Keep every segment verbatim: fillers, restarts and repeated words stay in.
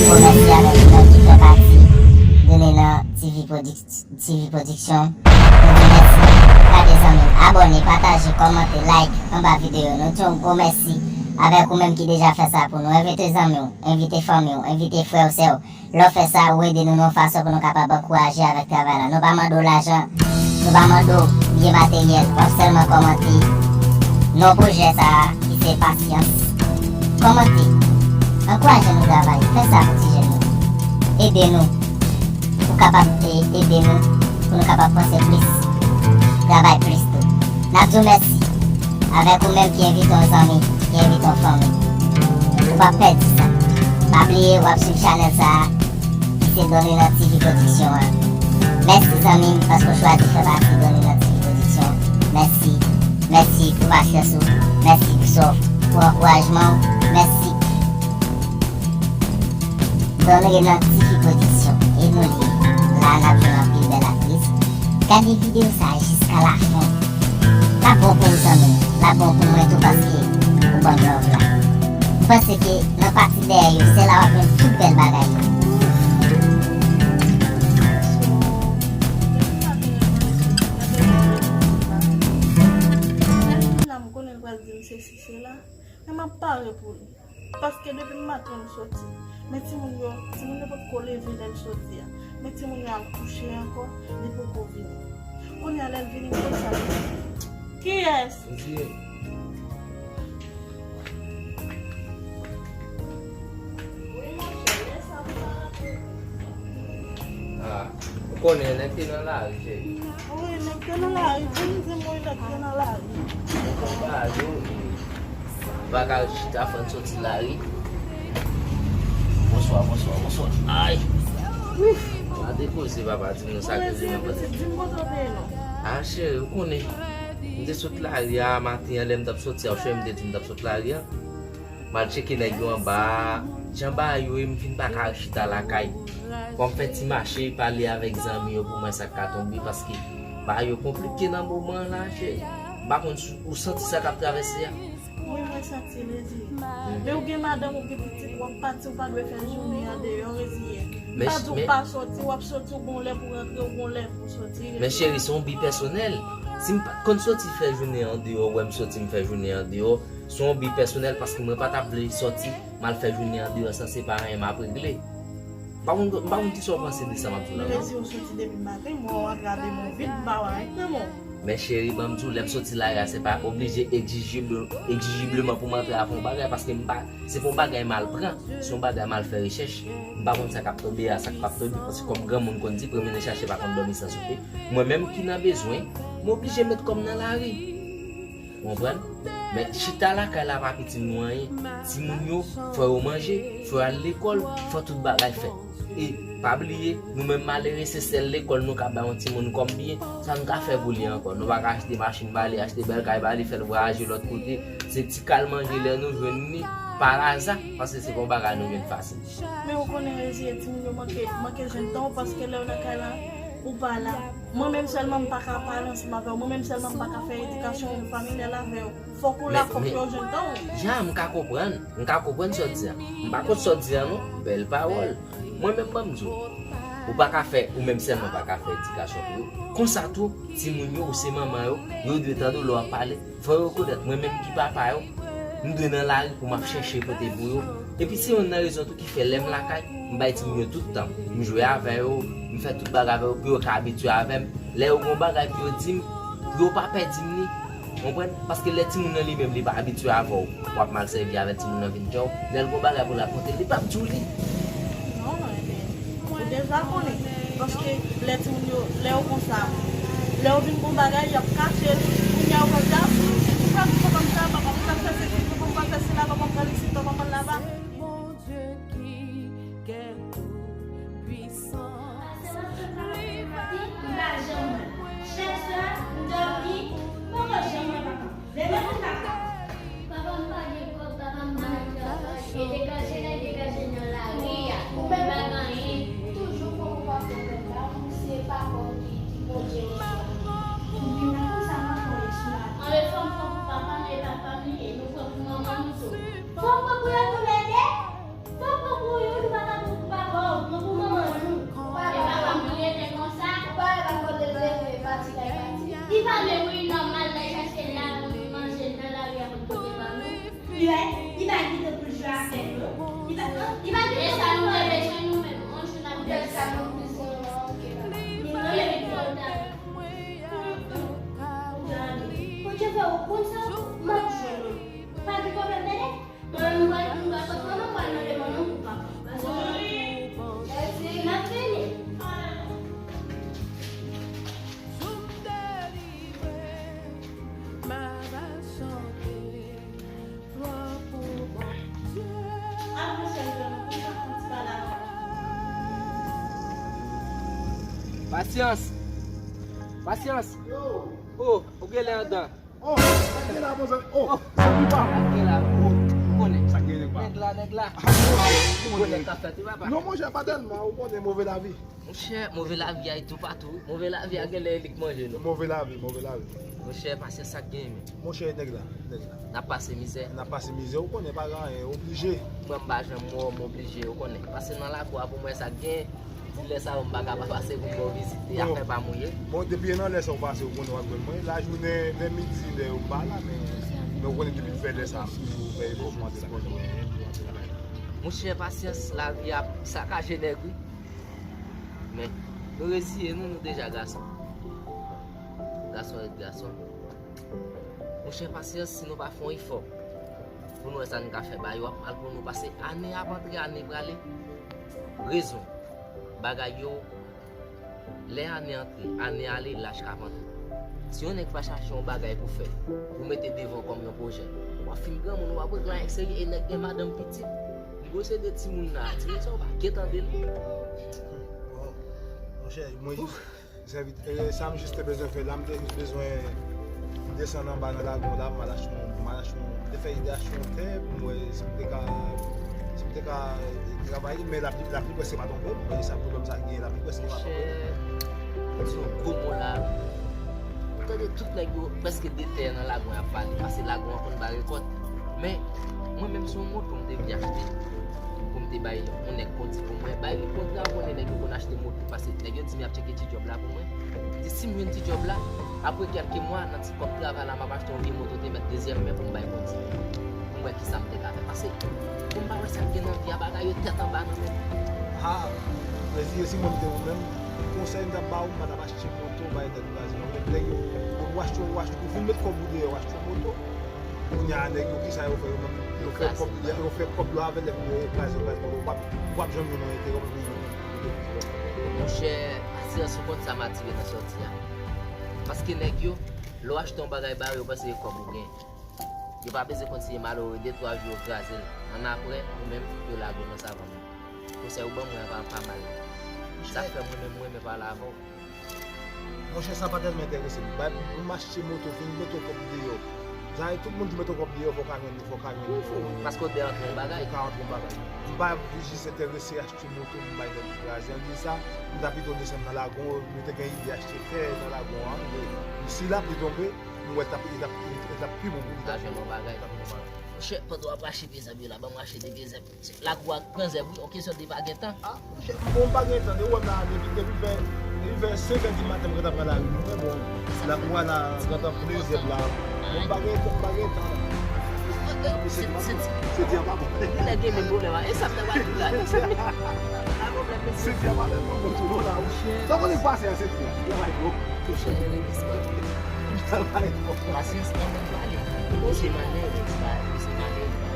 Gwo mèsi avèk tout moun ki fè pati de Nena T V Production. T V Production. Nou di mèsi. Gade zanmi m, abòne, pataje, kòmante, like anba videyo. Nou di yon gwo mèsi avèk ou menm ki deja fè sa pou nou. Envite zanmi w, envite fanmi w, envite frè w, sè w. Lè w fè sa, ou ede nou nan yon fason pou nou kapab ankouraje avèk travay la. Nou pa mande w lajan, nou pa mande w byen materyèl, w ap sèlman kòmante non pwojè sa a ki se Pasyans. Kòmante, ankouraje nou travay, fè sa pou ti jèn yo. Ede nou pou kapab e- ede nou pou nou kapab panse plis, travay plis tou. N ap di w mèsi avèk ou menm ki envite yon zanmi, ki envite yon fanmi. Ou p ap pèdi sa. Pa bliye w ap swiv chanèl sa a ki se Don Lenan T V Production an. Mèsi zanmi m paske w chwazi fè pati Don Lenan T V Production. Mèsi. Mèsi pou pasyans ou. Mèsi pou sa w, pou ankourajman w. Mèsi. Don Lenan T V Production, e nou li ye. La n ap jwenn anpil bèl aktris. Gade videyo sa a jiska lafen. L ap bon pou ou zanmi m, l ap bon pou mwen tou paske ou ban m love la. M panse ke nan pati dèyè yo, se la w ap jwenn tout bèl bagay yo. Konnen l pral di m sesi sela, men m ap pare pou li. Paske depi maten m soti, men timoun yo, timoun yo potko leve lè l soti a. Men timoun yo al kouche ankò, li poko vini. Kounye a lè l vini, m konn sa l di. Kiyès? Li di, wi, monchè, lè sa pou pa raple. Ah, ou konnen nèg te nan lari, cheri. Wi, nèg te nan lari. Vin di m wi, nèg te nan lari. Bagay yo, bagay chita fò n soti lari. Bonswa, bonswa, bonswa. Ay. Ouf. Pa depoze, papa, di nou sa ki vin nan pòt. Di m kote w te ye non. Ah, cheri, ou konnen. M te sot lari a maten an, lè m t ap soti a, ou cheri, m te di m t ap sot lari a. M al tcheke nèg yo anba a. Jan bagay yo ye, m vin pa ka chita lakay. Fò m fè ti mache, pale avèk zanmi yo pou m wè sa k ka tonbe, paske bagay yo konplike nan moman an la, cheri. M pa konn si ou santi sa k ap travèse a. Wi, mwen santi l, Ezili. Men ou gen madanm, ou gen pitit, w ap pati, ou pa dwe fè jounen an deyò, reziye. M pa di w pa soti, w ap soti, ou gon lè pou rantre, ou gon lè pou soti. Men cheri, se yon bi pèsonèl. Si m pa t konn soti fè jounen an deyò, ou wè m soti m fè jounen an deyò, se yon bi pèsonèl paske mwen pa t ap vle soti, m al fè jounen an deyò san se pa anyen m ap regle. M pa konn, m pa konn kisa w panse de sa m ap di w la non. Rezi, ou soti depi maten, m wè w atrape men w vit, m pa wè anyen nan men w. Men cheri, ban m di w, lè m soti lari a, se pa oblije egzijib-, egzijibleman pou m antre avè yon bagay, paske m pa, se pa yon bagay m al pran, se yon bagay m al fè rechèch. M pa konn sa k ap tonbe a, sa k p ap tonbe, paske kòm granmoun konn di, premye nan chache pa konn dòmi san soupe. Mwen menm ki nan bezwen, m oblije met kò m nan lari. Ou konprann? Men chita lakay la pa piti nou anyen. Timoun yo, fò yo manje, fò yo al lekòl, fò tout bagay fèt. E pa bliye, nou menm malere, se sèl lekòl nou ka bay yon timoun kòm byen. Sa nou ka fè pou li ankò? Nou pa ka achte machin ba li, achte bèl kay ba li, fè l vwayaje lòt kote. Se ti kal manje lè nou jwenn li, pa laza, paske se pa yon bagay nou jwenn fasil. Men ou konnen, Reziye, timoun yo manke, manke jwenn tan w, paske lè yo nan kay la, ou pa la. Mwen menm sèlman m pa ka pale ansanm avè w. Mwen menm sèlman m pa ka fè edikasyon familyal avè w. Fòk ou la, fòk yo jwenn tan w. Jan, m ka konprann. M ka konprann sa w di a. M pa kont sa w di a non. Bèl pawòl. Mwen menm ban m di w. Ou pa ka fè, ou menm sèlman pa ka fè edikasyon pou yo. Konsa tou, timoun yo, ou se manman yo, yo dwe tande w lè w ap pale. Fò yo rekonèt mwen menm ki papa yo, m dwe nan lari pou m ap chèche pote pou yo. Epi se youn nan rezon tou ki fè lè m lakay, m bay timoun yo tout tan m. M jwe avè yo, m fè tout bagay avè yo pou yo ka abitye avè m. Lè yo gen yon bagay pou yo di m, pou yo pa pè di m li. Konprann? Paske lè timoun nan li menm li pa abitye avè w, w ap mal sèvi avè l, timoun nan vin pè w. Lè l gen yon bagay pou l rakonte l, li p ap di w li. Non, enben, ou deja konnen. Paske lè timoun yo, lè yo konsa, lè yo vin gon bagay, y ap kache l. Kounye a, yo konn di, "Ah, m pa di papa m sa, papa m pa fè sesi, papa m pa fè sela, papa m pral isit, papa m pral laba." Bondye ki gen tout pwisans. Li pa janm wè. Chak swa, m dòmi, m poko janm wè papa m. Lè m antre lakay, papa m pa gen kòb, papa m pa nan travay. E degaje nèg, degaje nan lari a. Ou menm pa gen anyen. Toujou fò ou pa fè pèp la, ou se papa w ki, ki Bondye ou se. Ou vin la konsa m ap voye sou la. Anlè fò m pran pou papa m, e papa m li ye, nou pran pou manman nou tou. Fò m pran pou yo tou lè de. Pasyans! Pasyans! Yo! Oh, ou genlè andan. Oh, sa gen la, bon, sa, oh, sa gen pa. Sa gen la. Ou konnen. Sa gen nèg pa. Nèg la, nèg la. Ah, Ou konnen ka fèt, wi, papa. Non, monchè, pa tèlman, ou konnen move lavi. Monchè, move lavi a toupatou. Move lavi a genlè li k manje nou. Move lavi, move lavi. Monchè, pasyans sa k genyen, men. Monchè, nèg la, nèg la. N ap pase mizè. N ap pase mizè, ou konnen pa gen anyen, oblije. Mwen m pa janm wè w, m oblije, ou konnen. Pase nan lakou a pou mwen sa k genyen. Ti lè sa yo m pa ka pa pase pou m ba w vizite, afè pa m ou ye. Bon, depi nan lè sa ou pase, ou konnen w ap jwenn mwen. Lajounen, vè midi, lè yo pa la, men, men ou konnen depi l fè lè sa, m toujou fè efò pou antre lakay mwen. Monchè, pasyans, lavi a sakaje nèg, wi. Men, nou reziye nou, nou deja gason. Gason ret gason. Monchè, pasyans, si nou pa fè yon efò pou nou wè sa n ka fè ba yo, ap mal pou nou, pase ane ap antre, ane prale. Rezon, bagay yo, lè ane antre, ane ale, laj k ap antre. Si yon nèg pa chache yon bagay pou fè, pou mete devan kòm yon pwojè, w ap fin granmoun, w ap wè gran seri, e nèg gen madanm, pitit. Li posede timoun la, timoun sa yo pa gen tande l. Bon, monchè, mwen, Sèvit, e, sa m jis te bezwen fè la, m te jis bezwen desann anba nan lagon la, m al achte yon, m al achte yon, m te fè ide achte yon tè pou m wè si m te ka, si m te ka, e, travay, men lapli, lapli prèske pa tonbe, men sa pwoblèm sa gen, lapli prèske pa tonbe. Monchè, m di yon gwo mo la. Ou tande tout nèg yo prèske de tè nan lagon y ap pale, pase lagon an konn ba rekòt. Men, mwen menm se yon moto m te vin achte pou m te bay yon nèg kondi pou mwen. Bay li kontra, ou konnen nèg yo konn achte moto, pase nèg yo di m y ap tcheke ti djòb la pou mwen. M di si m jwenn ti djòb la, apre kèlke mwa, nan ti kòb travay la, m ap achte yon vye moto, te mèt dezyèm men pou m bay kondi. Pou m wè kisa m te ka fè. Pase, pou m pa wè sa k gen nan vi a, bagay yo tèt anba nan men m. Ha! Reziye, si mwen m te ou menm, konsèy m t ap ba ou, m pa t ap achte moto, bay nèg kraze. Nèg yo, yo, ou achte, ou achte, ou fin met kòb ou deyò, ou achte yon moto. Kounye a, nèg yo, kisa yo fè yo menm? Yo fè kòb, yo fè kòb yo avè nèg yo, yo kraze, kraze, ou p ap, ou p ap janm jwenn yon enterè, ou p ap janm jwenn yon enterè. Monchè, pasyans, ou konn sa m atire nan sòti a. Paske nèg yo, lè w achte yon bagay ba yo, yo panse se kòb ou gen. Yo pa bezwen konn si e malere, de twa jou yo kraze l. Annapre, ou menm, yo lage w nan savann nan. Konsèy ou ban mwen an pa, pa mal. Sa k fè mwen menm, mwen renmen pale avè w. Monchè, sa pa tèlman enterese m. Bay pou m achte moto, fin mete yon kòb deyò. Sa vle tout moun ki mete yon kòb deyò, fò w ka jwenn li, fò w ka jwenn li. Paske w te antre yon bagay. Ou ka antre yon bagay. M pa jis enterese achte moto, m bay nèg kraze. An di sa, m ta pito desann nan lagon, nou te gen ide achte tè nan lagon an. Si lapli tonbe, m wè l t ap, li t ap, li t ap pi bon pou li. Ou ta jwenn yon bagay. Monchè, pandan w ap rache pye zèb yo la, ban m rache de pye zèb. Lakou a pran zèb, wi, yon kesyon de pa gen tan. Ah, monchè, m bon, m pa gen tan, de ou wè m la, depi, depi vè, depi vè senk è di maten, m gentan pran lari, wi, mwen, bon, lakou a la, gentan ple zèb la. Bon, m pa gen tan, m pa gen tan la. Se, se, se di an pa bon. Gen nèg gen menm pwoblèm a. E sa m ta pral di w la, mezanmi. Pa pwoblèm, mesye. Se di an pa bon tou non la, wi. Sa w konnen k pase a, se di an. Travay twòp. Tou chèche revizman. Travay twòp. Pasyans, ann pale. Ou se malerèz, pa, ou se malerèz, pa.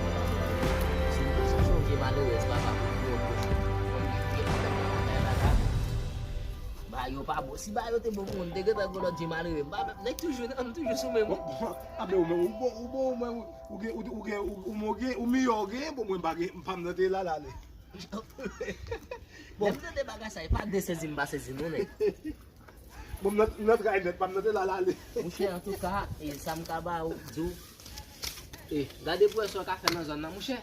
Si nou pa chache yon vye malerèz, papa, pou nou reproche. Konn gen vye madanm nan lakay la, la. Ba yo pa bon. Si ba yo te bon pou mwen, m te gentan gen lòt vye malere. M pa menm, nèg toujou, m toujou sou men, wi. Bon, bon, abe ou menm, ou bon, ou bon, ou menm, ou gen, ou, ou gen, ou, ou, ou gen, ou miyò ou gen, bon, mwen pa gen, m pa m nan te la, la, ale. Bon. Lè m tande bagay sa, e pa de sezi m pa sezi, non, nèg. Bon, m nan, m nan tray nèt, pa m nan te la, la, ale. Monchè, antouka, e sa m ka ba ou, di w, e gade pwogrè sa w ka fè nan zòn nan, monchè.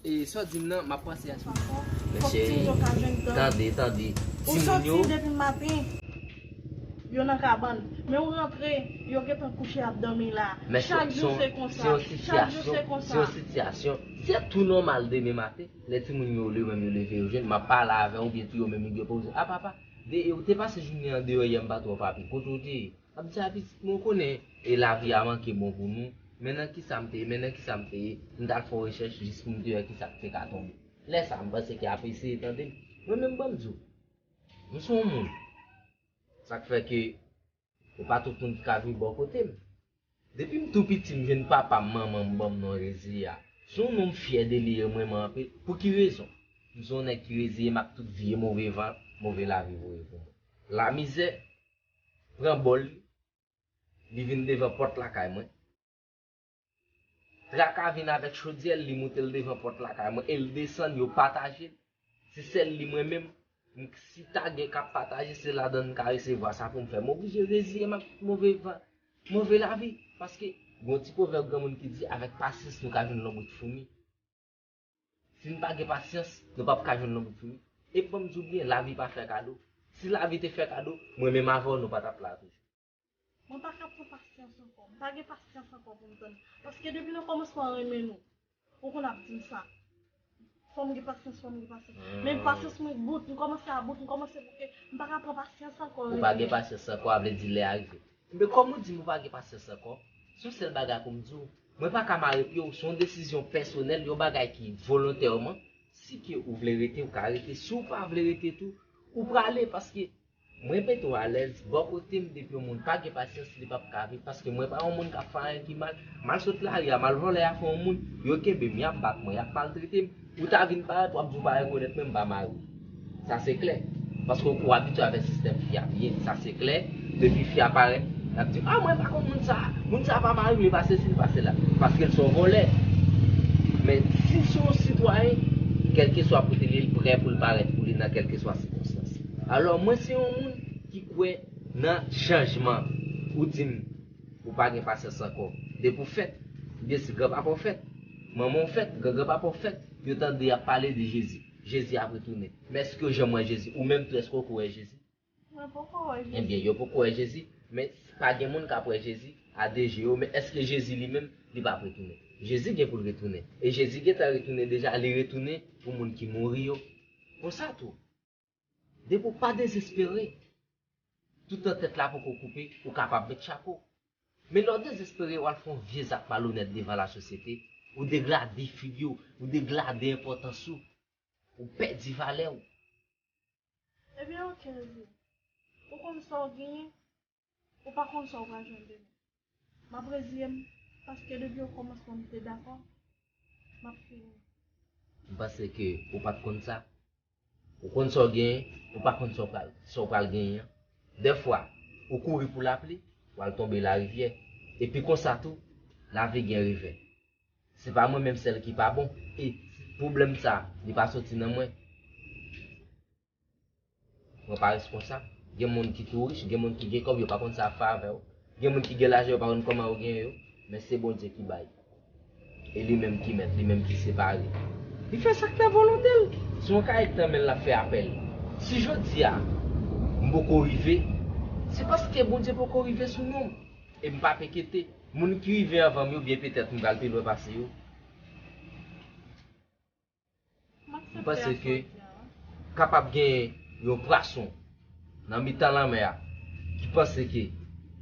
E sa w di m nan, m ap panse a sa. Mesye, tande, tande. Ou soti depi maten, yo nan kabann. Men ou rantre, yo gentan kouche ap dòmi la. Chak jou se konsa. Chak jou se konsa. Se yon sitiyasyon. Se tou nòmal demen maten. Lè timoun yo leve, yo leve, yo jwenn, m ap pale avè w, oubyen tou yo menm yo gen poze. A papa, de, ou te pase jounen an deyò yè, m pa t wè w papi. Kote w te ye? M ap di a pitit mwen, ou konnen, e lavi a manke bon pou nou. Men nan kisa m te ye, men nan kisa m te ye. M t al fè yon rechèch jis pou m te wè kisa k te ka tonbe. Lè sa a, m panse ke y ap eseye tande m. Mwen menm, ban m di w, m se yon moun. Sa k fè ke e pa tout moun ki ka viv bò kote m. Depi m tou piti, m jwenn papa m, manman m ban m non Reziye a. Se yon non m fyè de li, e m renmen anpil. Pou ki rezon? M se yon nèg ki reziye m ak tout vye move van, move lavi voye pou mwen. Lamizè pran bòl li, li vin devan pòt lakay mwen. Traka vin avèk chodyè l, li moute l devan pòt lakay mwen e l desann, yo pataje l. Se sèl li mwen menm, Si ta gen k ap pataje, se ladan l m ka resevwa sa pou m fè. M oblije reziye m ak move van, move lavi. Paske gen yon ti pwovèb granmoun ki di, avèk pasyans, nou ka jwenn lonbrit foumi. Si n pa gen pasyans, nou p ap ka jwenn lonbrit foumi. E ban m di w byen, lavi pa fè kado. Si lavi te fè kado, mwen menm avè w, nou pa t ap la toujou. Mwen pa ka pran pasyans ankò. M pa gen pasyans ankò pou m tann. Paske depi nan kòmansman an renmen nou. Ou konn ap di m sa. Fò m gen pasyans, fò m gen pasyans. Men pasyans mwen bout, m kòmanse a bout, m kòmanse bouke. M pa ka pran pasyans ankò. Ou pa gen pasyans ankò, a vle di lè a rive. Men kòm ou di m ou pa gen pasyans ankò, se yon sèl bagay pou m di w. Mwen pa ka mare pye w, se yon desizyon pèsonèl, yon bagay ki volontèman. Si ke ou vle rete, ou ka rete. Si w pa vle rete tou, ou prale, paske mwen mete w alèz, bò kote m, depi yon moun pa gen pasyans, li p ap ka viv, paske mwen pa yon moun k ap fè anyen ki mal. M al sot lari a, m al vòlè afè yon moun, yo kenbe m, y ap bat mwen, y ap maltrete m. Ou ta vin parèt, w ap di w pa rekonèt mwen, m pa mare w. Sa se klè. Paske w abitye avèk sistèm fi a byen, sa se klè. Depi fi a parèt, l ap di, a, mwen pa konn moun sa, moun sa pa mare m, li pa sesi, li pa sela. Paske l se yon vòlè. Men si se yon sitwayen, kèlkeswa kote l ye, l prè pou l parèt pou li nan kèlkeswa sikonstans. Alò, mwen se yon moun ki kwè nan chanjman. Ou di m, ou pa gen pasyans ankò. Depi w fèt, byen si granpapa w fèt, manman w fèt, gran granpapa w fèt, yo tande y ap pale de Jezi. Jezi ap retounen. Men èske w janm wè Jezi? Ou menm tou, èske w kwè Jezi? Mwen poko wè Jezi. Ebyen, yo poko wè Jezi, men pa gen moun k ap wè Jezi a de je yo, men èske Jezi li menm, li p ap retounen? Jezi gen pou l retounen. E Jezi gentan retounen deja, li retounen pou moun ki mouri yo. Konsa tou, depi w pa dezespere, toutan tèt la poko koupe, ou kapab met chapo. Men lè w dezespere, w al fè yon vye zak malonèt devan lasosyete, ou degrade figi w, ou degrade enpòtans ou, ou pèdi valè w. Ebyen, oke, Jezi. Ou konn sa w genyen, ou pa konn sa w pral jwenn demen. M ap reziye m, paske depi okòmansman m te dakò, m ap fini. M panse ke ou pa t konn sa. Ou konn sa w genyen, ou pa konn sa w pral, sa w pral genyen an. Dèfwa, ou kouri pou lapli, w al tonbe larivyè. Epi konsa tou, lavi gen revè. Se pa mwen menm sèl ki pa bon. E pwoblèm sa, li pa soti nan mwen. Mwen pa responsab. Gen moun ki tou rich, gen moun ki gen kòb, yo pa konn sa ap fè avè w. Gen moun ki gen lajan, yo pa konn kòman yo genyen yo. Men se Bondye ki bay. E li menm ki mèt, li menm ki separe. Li fè sa k nan volonte l. Se yon kayèk nan men l, l ap fè apèl. Si jodi a, m poko rive, se paske Bondye poko rive sou non m. E m pa p enkete. Moun ki rive anvan m yo, byen petèt m pral pi lwen pase yo. M aksepte aksepte aksepte ke kapab gen yon pwason nan mitan lanmè a ki panse ke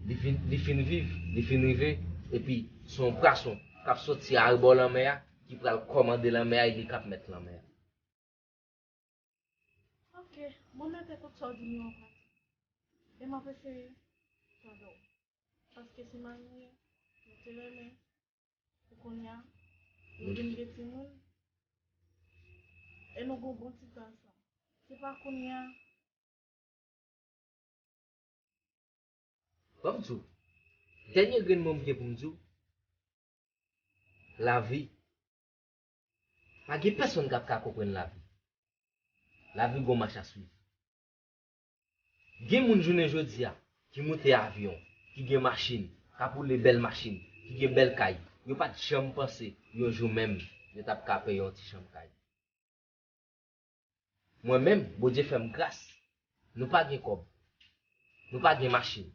li fin, li fin viv, li fin rive, epi se yon pwason k ap soti arebò lanmè a ki pral kòmande lanmè a e li k ap mèt lanmè a. Ok, mwen mete tout sa w di m yo an pratik. E m ap eseye tande w. Paske se mari m ye, nou te renmen. Pou kounye a, nou vin gen timoun. E nou gen yon bon ti tan ansanm. Se pa kounye a. Ban m di w, dènye grenn mo m gen pou m di w, lavi. Pa gen pèsonn k ap ka konprann lavi. Lavi gon mach a swiv. Gen moun jounen jodi a ki moute avyon, ki gen machin, k ap woule bèl machin, ki gen bèl kay. Yo pa t janm panse yon jou menm yo t ap ka peye yon ti chanm kay. Mwen menm, Bondye fè m gras. Nou pa gen kòb. Nou pa gen machin.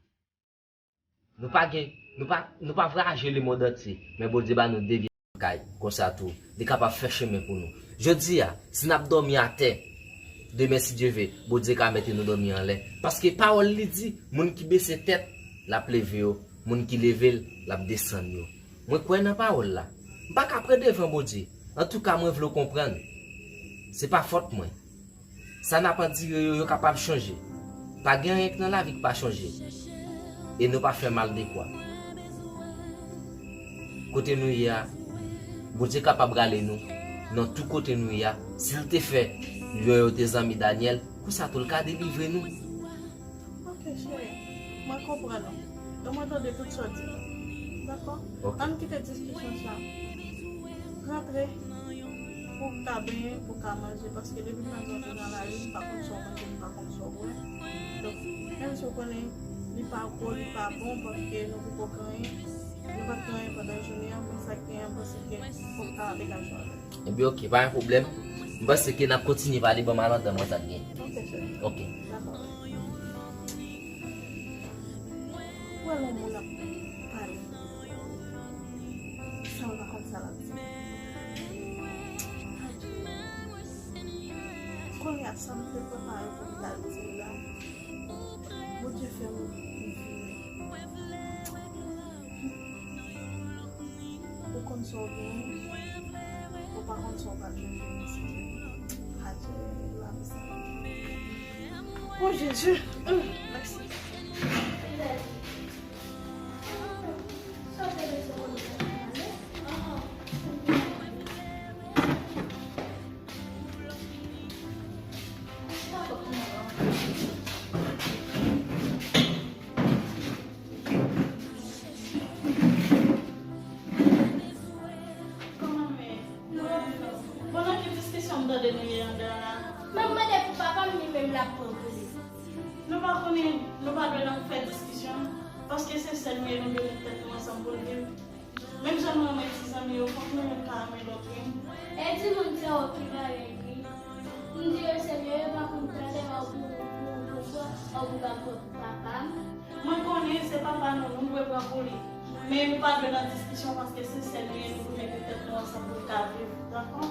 Nou pa gen, nou pa, nou pa vwayaje lemonn antye, men Bondye ba nou de vye kay, konsa tou, li kapab fè chemen pou nou. Jodi a, si n ap dòmi atè, demen, si Dye ve, Bondye ka mete nou dòmi anlè. Paske pawòl li di, moun ki bese tèt, l ap leve yo, moun ki leve l, l ap desann yo. Mwen kwè nan pawòl la. M pa ka pran devan Bondye. Antouka, mwen vle w konprann. Se pa fòt mwen. Sa n ap andire yo, yo kapab chanje. Pa gen anyen k nan lavi k pa chanje. E nou pa fè mal de kwa. Kote nou ye a, Bondye kapab rale nou nan tout kote nou ye a. Si l te fè lyon yo te zanmi Danyèl, konsa tou l ka delivre nou. Ok, cheri. Mwen konprann ou. E mwen tande tout sa w di la. Dakò? Ok. Ann kite diskisyon sa. Rantre. Pou w ka benyen, pou w ka manje, paske depi m antre nan lari, m pa konn sa w manje, m pa konn sa w bwè. Donk, menm si w konnen li pa gwo, li pa bon, paske nou poko gen anyen, nou pa t gen anyen pandan jounen an, men sa k gen an, m panse ke fò w ta degaje w avè l. Ebyen, oke, pa gen pwoblèm. M panse ke n ap kontinye pale, ban m al anndan m wè sa k gen. Oke, cheri. Oke. Dakò. Ou wè lè yon moun ap pale, san l pa konn sa l ap di. Kounye a, sa m te prepare pou m t al di l la, Bondye fè m vini. Ou konn sa w genyen, ou pa konn sa w pral jwenn demen, Senyè. Adye, lavi sa. O Jezi, mèsi. Kòman nou ye? Bon, nan ki diskisyon m tande nou ye anndan an la? Mwen mande pou papa m, li menm l ap pran pou li. Nou pa konnen, nou pa dwe nan fè diskisyon, paske se sè nou ye, nou dwe met tèt nou ansanm pou n viv. Menm jan nou renmen ti zanmi yo, fòk nou youn ka renmen lòt, wi. E timoun sa yo ki bagay, wi. M di yo, Senyè, yo pa konn talè w pou, pou, pou, pou, w pou ka pran pou papa m. Mwen konnen se papa nou, nou dwe pran pou li. Men nou pa dwe nan diskisyon paske se sè nou ye, nou dwe mete tèt nou ansanm pou n ka viv. Dakò?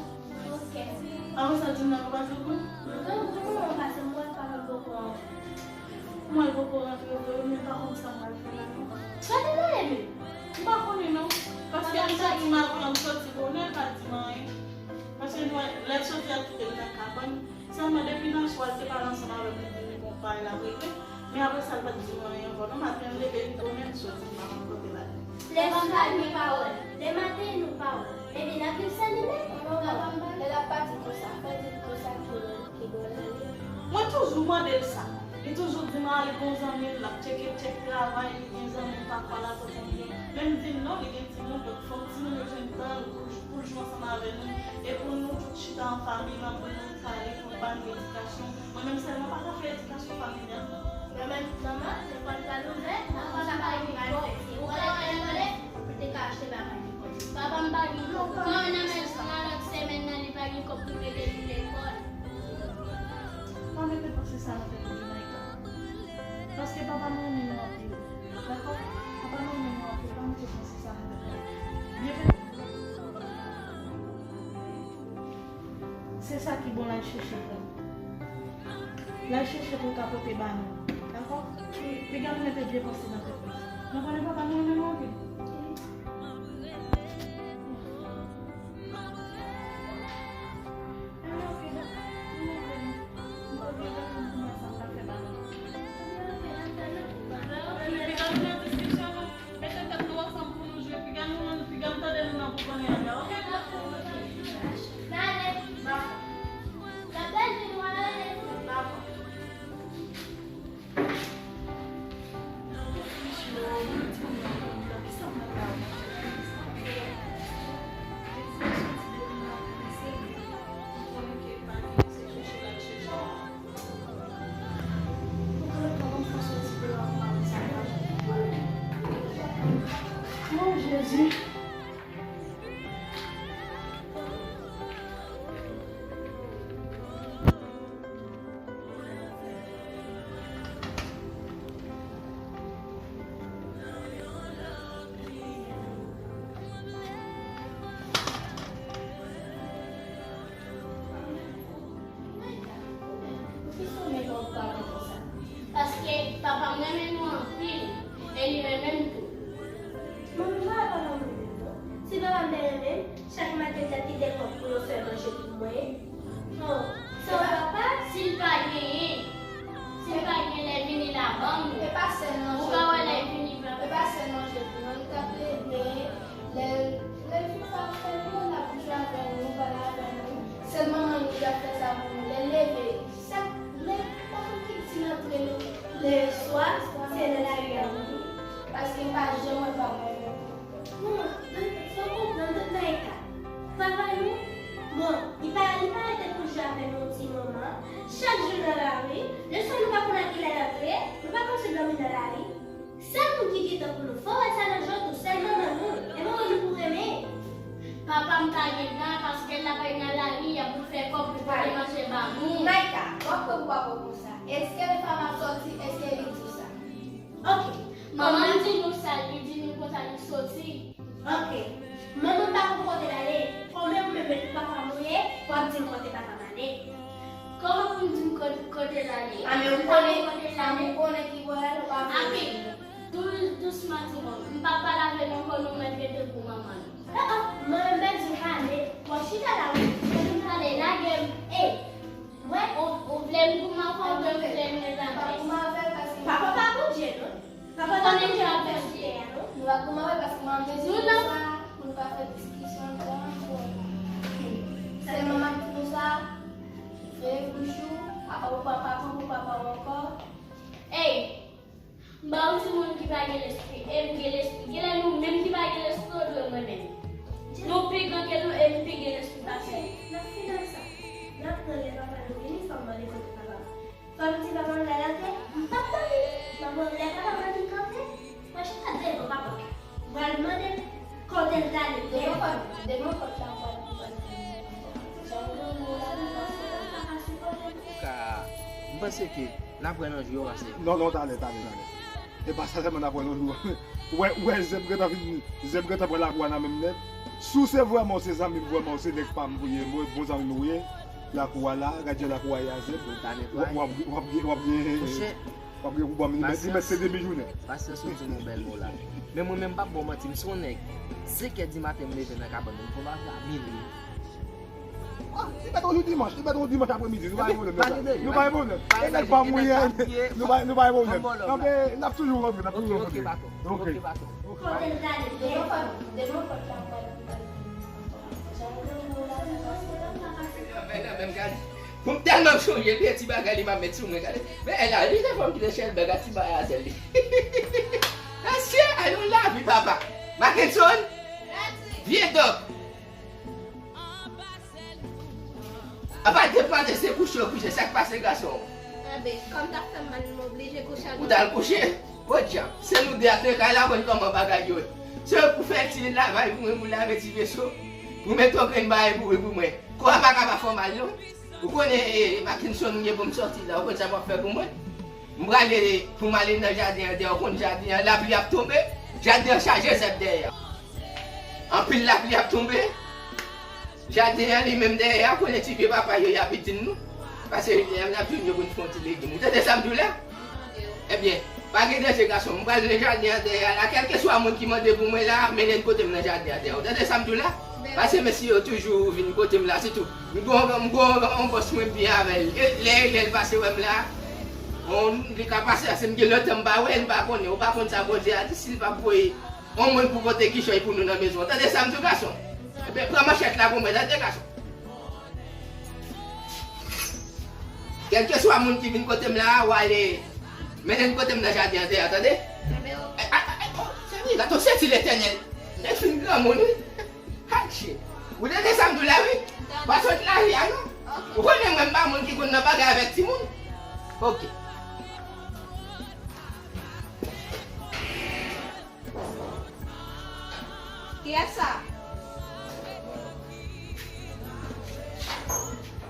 Ok. Apre sa, di m nan, nou pa jwe kout? Non, non, non, pase m wè papa m poko antre. Mwen poko rantre vre, men pa konn sa m pral fè la non. Sa te la eme? M pa konnen non. Paske m soti maten an, m soti bonè, l pa di m anyen. Paske nou wè, lè l soti, l kite m nan kabann. Sèlman depi nan swa, l te pale ansanm avè m, li di m li gon bagay l ap regle. Men apre sa, l pa t di m anyen ankò non. Maten, m leve, m konnen m soti, m pa konn kote l ale. Lè m pa gen pawòl, lè maten nou pa wè. Ebyen, n ap viv san li menm. Lè l ap pati konsa, fò di l konsa ki, ki bò l ale. Mwen toujou mande l sa. Li toujou di m, a, li gon zanmi l, l ap tcheke, tchèk travay, li gen zanmi l pa kwè l atò konbyen. Men m di l non, li gen timoun, donk fòk timoun yo jwenn tan pou, pou l jwe ansanm avè nou. E pou nou tout chita an fanmi, pou nou pale, pou nou ba nou edikasyon. Mwen menm sèl mwen pa ka fè edikasyon familyal. Mwen menm, manman, lekòl pral ouvè, mwen pa ka bay lekòl. Ou pa wè, mwen te ka achte bagay lekòl. Papa m pa gen kòb. Kan nan men nan lòt semèn nan, li pa gen kòb pou mete nou lekòl. Pa mete panse sa nan tèt ou, Junaïka. Paske papa m renmen nou anpil. Dakò? Papa m renmen nou anpil. Pa mete panse sa nan tèt ou. Byen fè. Se sa ki bon l al chèche pou nou. L al chèche pou l ka pote ba nou. Dakò? Piga nou mete byen panse nan tèt nou. Nou konnen papa nou renmen nou anpil. Renmen anpil. Nou renmen nou. Nou pa bliye tèt nou pou mwen sa m ta fè ba nou. Piga nou nan diskisyon nou. Mete tèt nou ansanm pou nou jwe. Piga nou, piga m tande nou nan pou konnen an, oke? N ale. Dakò. N ap bèl vin wè ale. Dakò. Papa konsa. Èske lè papa sòti, èske li di w sa? Ok. Manman di nou sa, li di nou konsa li sòti. Ok. Manman pa konn kote l ale. Kòman ou menm menm papa mouye, w ap di m kote papa m ale? Kòman pou m di m kote, kote l ale? A men ou konnen, a men ou konnen ki bò l ale, ou pa vle di m. Dous, dousman timoun. M p ap pale avè l ankò non, mèt rete pou manman l. Ah, ah, mwen menm di w pale. Bon, chita la wi. Mwen di w pale, lage m. Ey, mwen, ou, ou vle m goumen avè w oubyen ou vle m rete avè w? Pa goumen avè l paske papa pa Bondye non. Papa pa Bondye ap fè sou tè a non. Nou pa goumen avè l paske mwen vle di nou sa pou nou pa fè diskisyon tan twò. Sèlman m ap di nou sa, veye bouch ou, apa ou pa, pa pran pou papa w ankò. Ey! M pa yon timoun ki pa gen lespri, e m gen lespri. Genlè nou menm ki pa gen lespri, ou dwe mwen menm. Nou pi gran ke nou, e m pi gen lespri pase nou. N ap fini ak sa. N ap pran lè papa nou vini, fò m mande kote papa m. Fò m di papa m lè l antre, m p ap dòmi. M ap pran lè papa m annik antre, mwen chita devan papa m. M pral mande l kote l t ale. Devan pòt, devan pòt la, m pral, m pral di. Jan w vle w la, m pa sipòte. Ou ka, m panse ke n ap wè nan jou yo pase. Non, non, talè, talè, talè. E pa sa sèlman n ap wè nan jou yo. Ou wè, ou wè Zèb gentan vin, Zèb gentan pran lakou a nan men m nèt. Si w se vrèman, w se zanmi m vrèman, w se nèg pa m pou ye, bon, bon zanmi m ou ye. Lakou a la, gad jan lakou a ye a Zèb. W ap, w ap, w ap gen, w ap gen, w ap gen pou ban m, li mèt, li mèt se demi jounen. Pasyans, ou di m yon bèl mo la. Men mwen menm, m p ap ba w manti, m se yon nèg, senkè di maten m leve nan kabann mwen, m pran lakou a minui. Ah, li mèt yon jou dimanch, li mèt yon dimanch apremidi, nou pa gen pwoblèm nan sa. Nou pa gen pwoblèm. E nèg pa mouye, nou pa, nou pa gen pwoblèm. N ap, n ap toujou rantre, n ap toujou rantre. Ok. Kote l t ale? Devan pòt, devan pòt la, pral, pral. Jan w vle w la, m pa sipòte. Pou m tèlman sonje l, ti bagay li m ap met sou mwen, gade. Men èl la, li te fè m kite chèlbè, gade ti bagay a sèl li. Mesye, alon lavi, papa. Mackenson? Vye dòk. Apa depann de se kouche w kouche, sa k pase gason? Enben, kòm t ap fè m mal, m oblije kouche ak ou. Ou t al kouche? Podyab, se nou de ap nan kay la, konn kòman bagay yo ye. Se pou fè ti lavay pou mwen, pou lave ti veso, pou mete yon grenn bagay pou, pou mwen. Kò a pa ka pa fè w mal, non. Ou konnen, e, Mackenson, m gen pou m sòti la, ou konn sa m ap fè pou mwen? M prale pou m ale nan jaden an dèyè, ou konn jaden an, lapli ap tonbe, jaden an chaje zèb dèyè. Anpil lapli ap tonbe, jaden an li menm dèyè a, konnen ti pye papay yo, y ap itil nou. Pase, y ap, y ap jwenn yo pou n fè yon ti legim. Ou tande sa m di w la? Ebyen, pa gen danje, gason m. M pral nan jaden an dèyè a la. Kèlkeswa moun ki mande pou mwen la, mennen l kote m nan jaden an dèyè a. Ou tande sa m di w la? Pase mesye yo toujou vin kote m la, sitou. M gon, m gon yon bòs mwen byen avè l. E lè, lè l pase wè m la, on, li ka pase, se m gen lontan m pa wè l, m pa konnen. Ou pa konn sa Bondye a di, si l pa voye yon moun pou pote kichòy pou nou nan mezon. Tande sa m di w, gason? Ebyen, pran manchèt la pou mwen, tande, gason? Kèlkeswa moun ki vin kote m la a, w ale mennen l kote m nan jaden an dèyè, tande? Ebyen, ok. Sèvi, gade yon senti Letènèl. Nèg fin granmoun, wi. Hache. Ou tande sa m di w la, wi? Pa sot lari a, non. Ok. Ou konnen mwen, m pa moun ki konn nan bagay avèk timoun. Ok. Kiyès sa?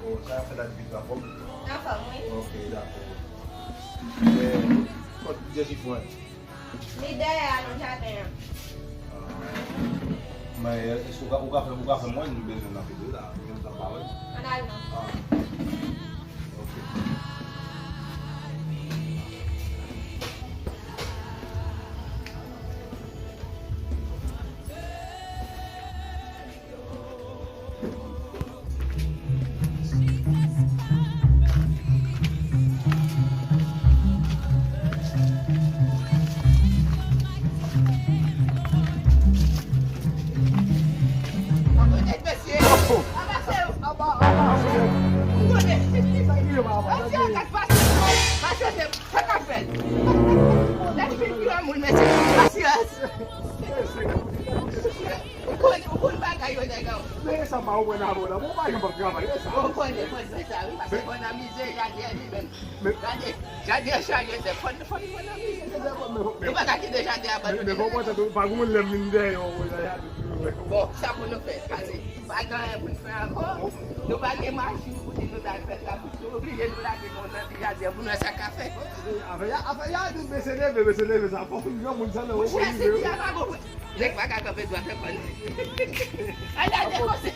Oh, sa fè dat depi anfòm? Anfòm, wi. Ok, dakò. Men, kot Jezifwen? Li dèyè a nan jaden an. Ah. Men, èske ou ka, ou ka fè, ou ka fè m wè l, nou bezwen l anpil wi la. Gen lontan m pa wè l. Ann al non. Ah. Ok. Ou konnen, ou konn bagay yo, nèg an. Men sa m pa konprann avè w la, bon, ou pa janm ap travay, men sa. Ou konnen, mwen, mwen sa, wi, paske bon nan mize, jaden an li menm. Gade, jaden an chaje zèb, fò n, fò n, fò n nan mize. Nou pa ka kite jaden an abandone. Men, men, fò w kontan tou, pa gen moun lè m vin dèyè w, w nan jaden toujou. Bon, sa pou nou fè, pase, pa gen anyen pou n fè ankò. Nou pa gen machin pou di nou t al fè trafik, nou. Oblije nou lage nou nan ti jaden an pou nou wè sa k ap fèt. Afè ya, afè ya, di mesye leve, mesye leve, sa fò fin granmoun sa nan. Monchè, se ti a pa bon. Nèg pa ka kanpe dwat ankò non. Ay, gade kòse.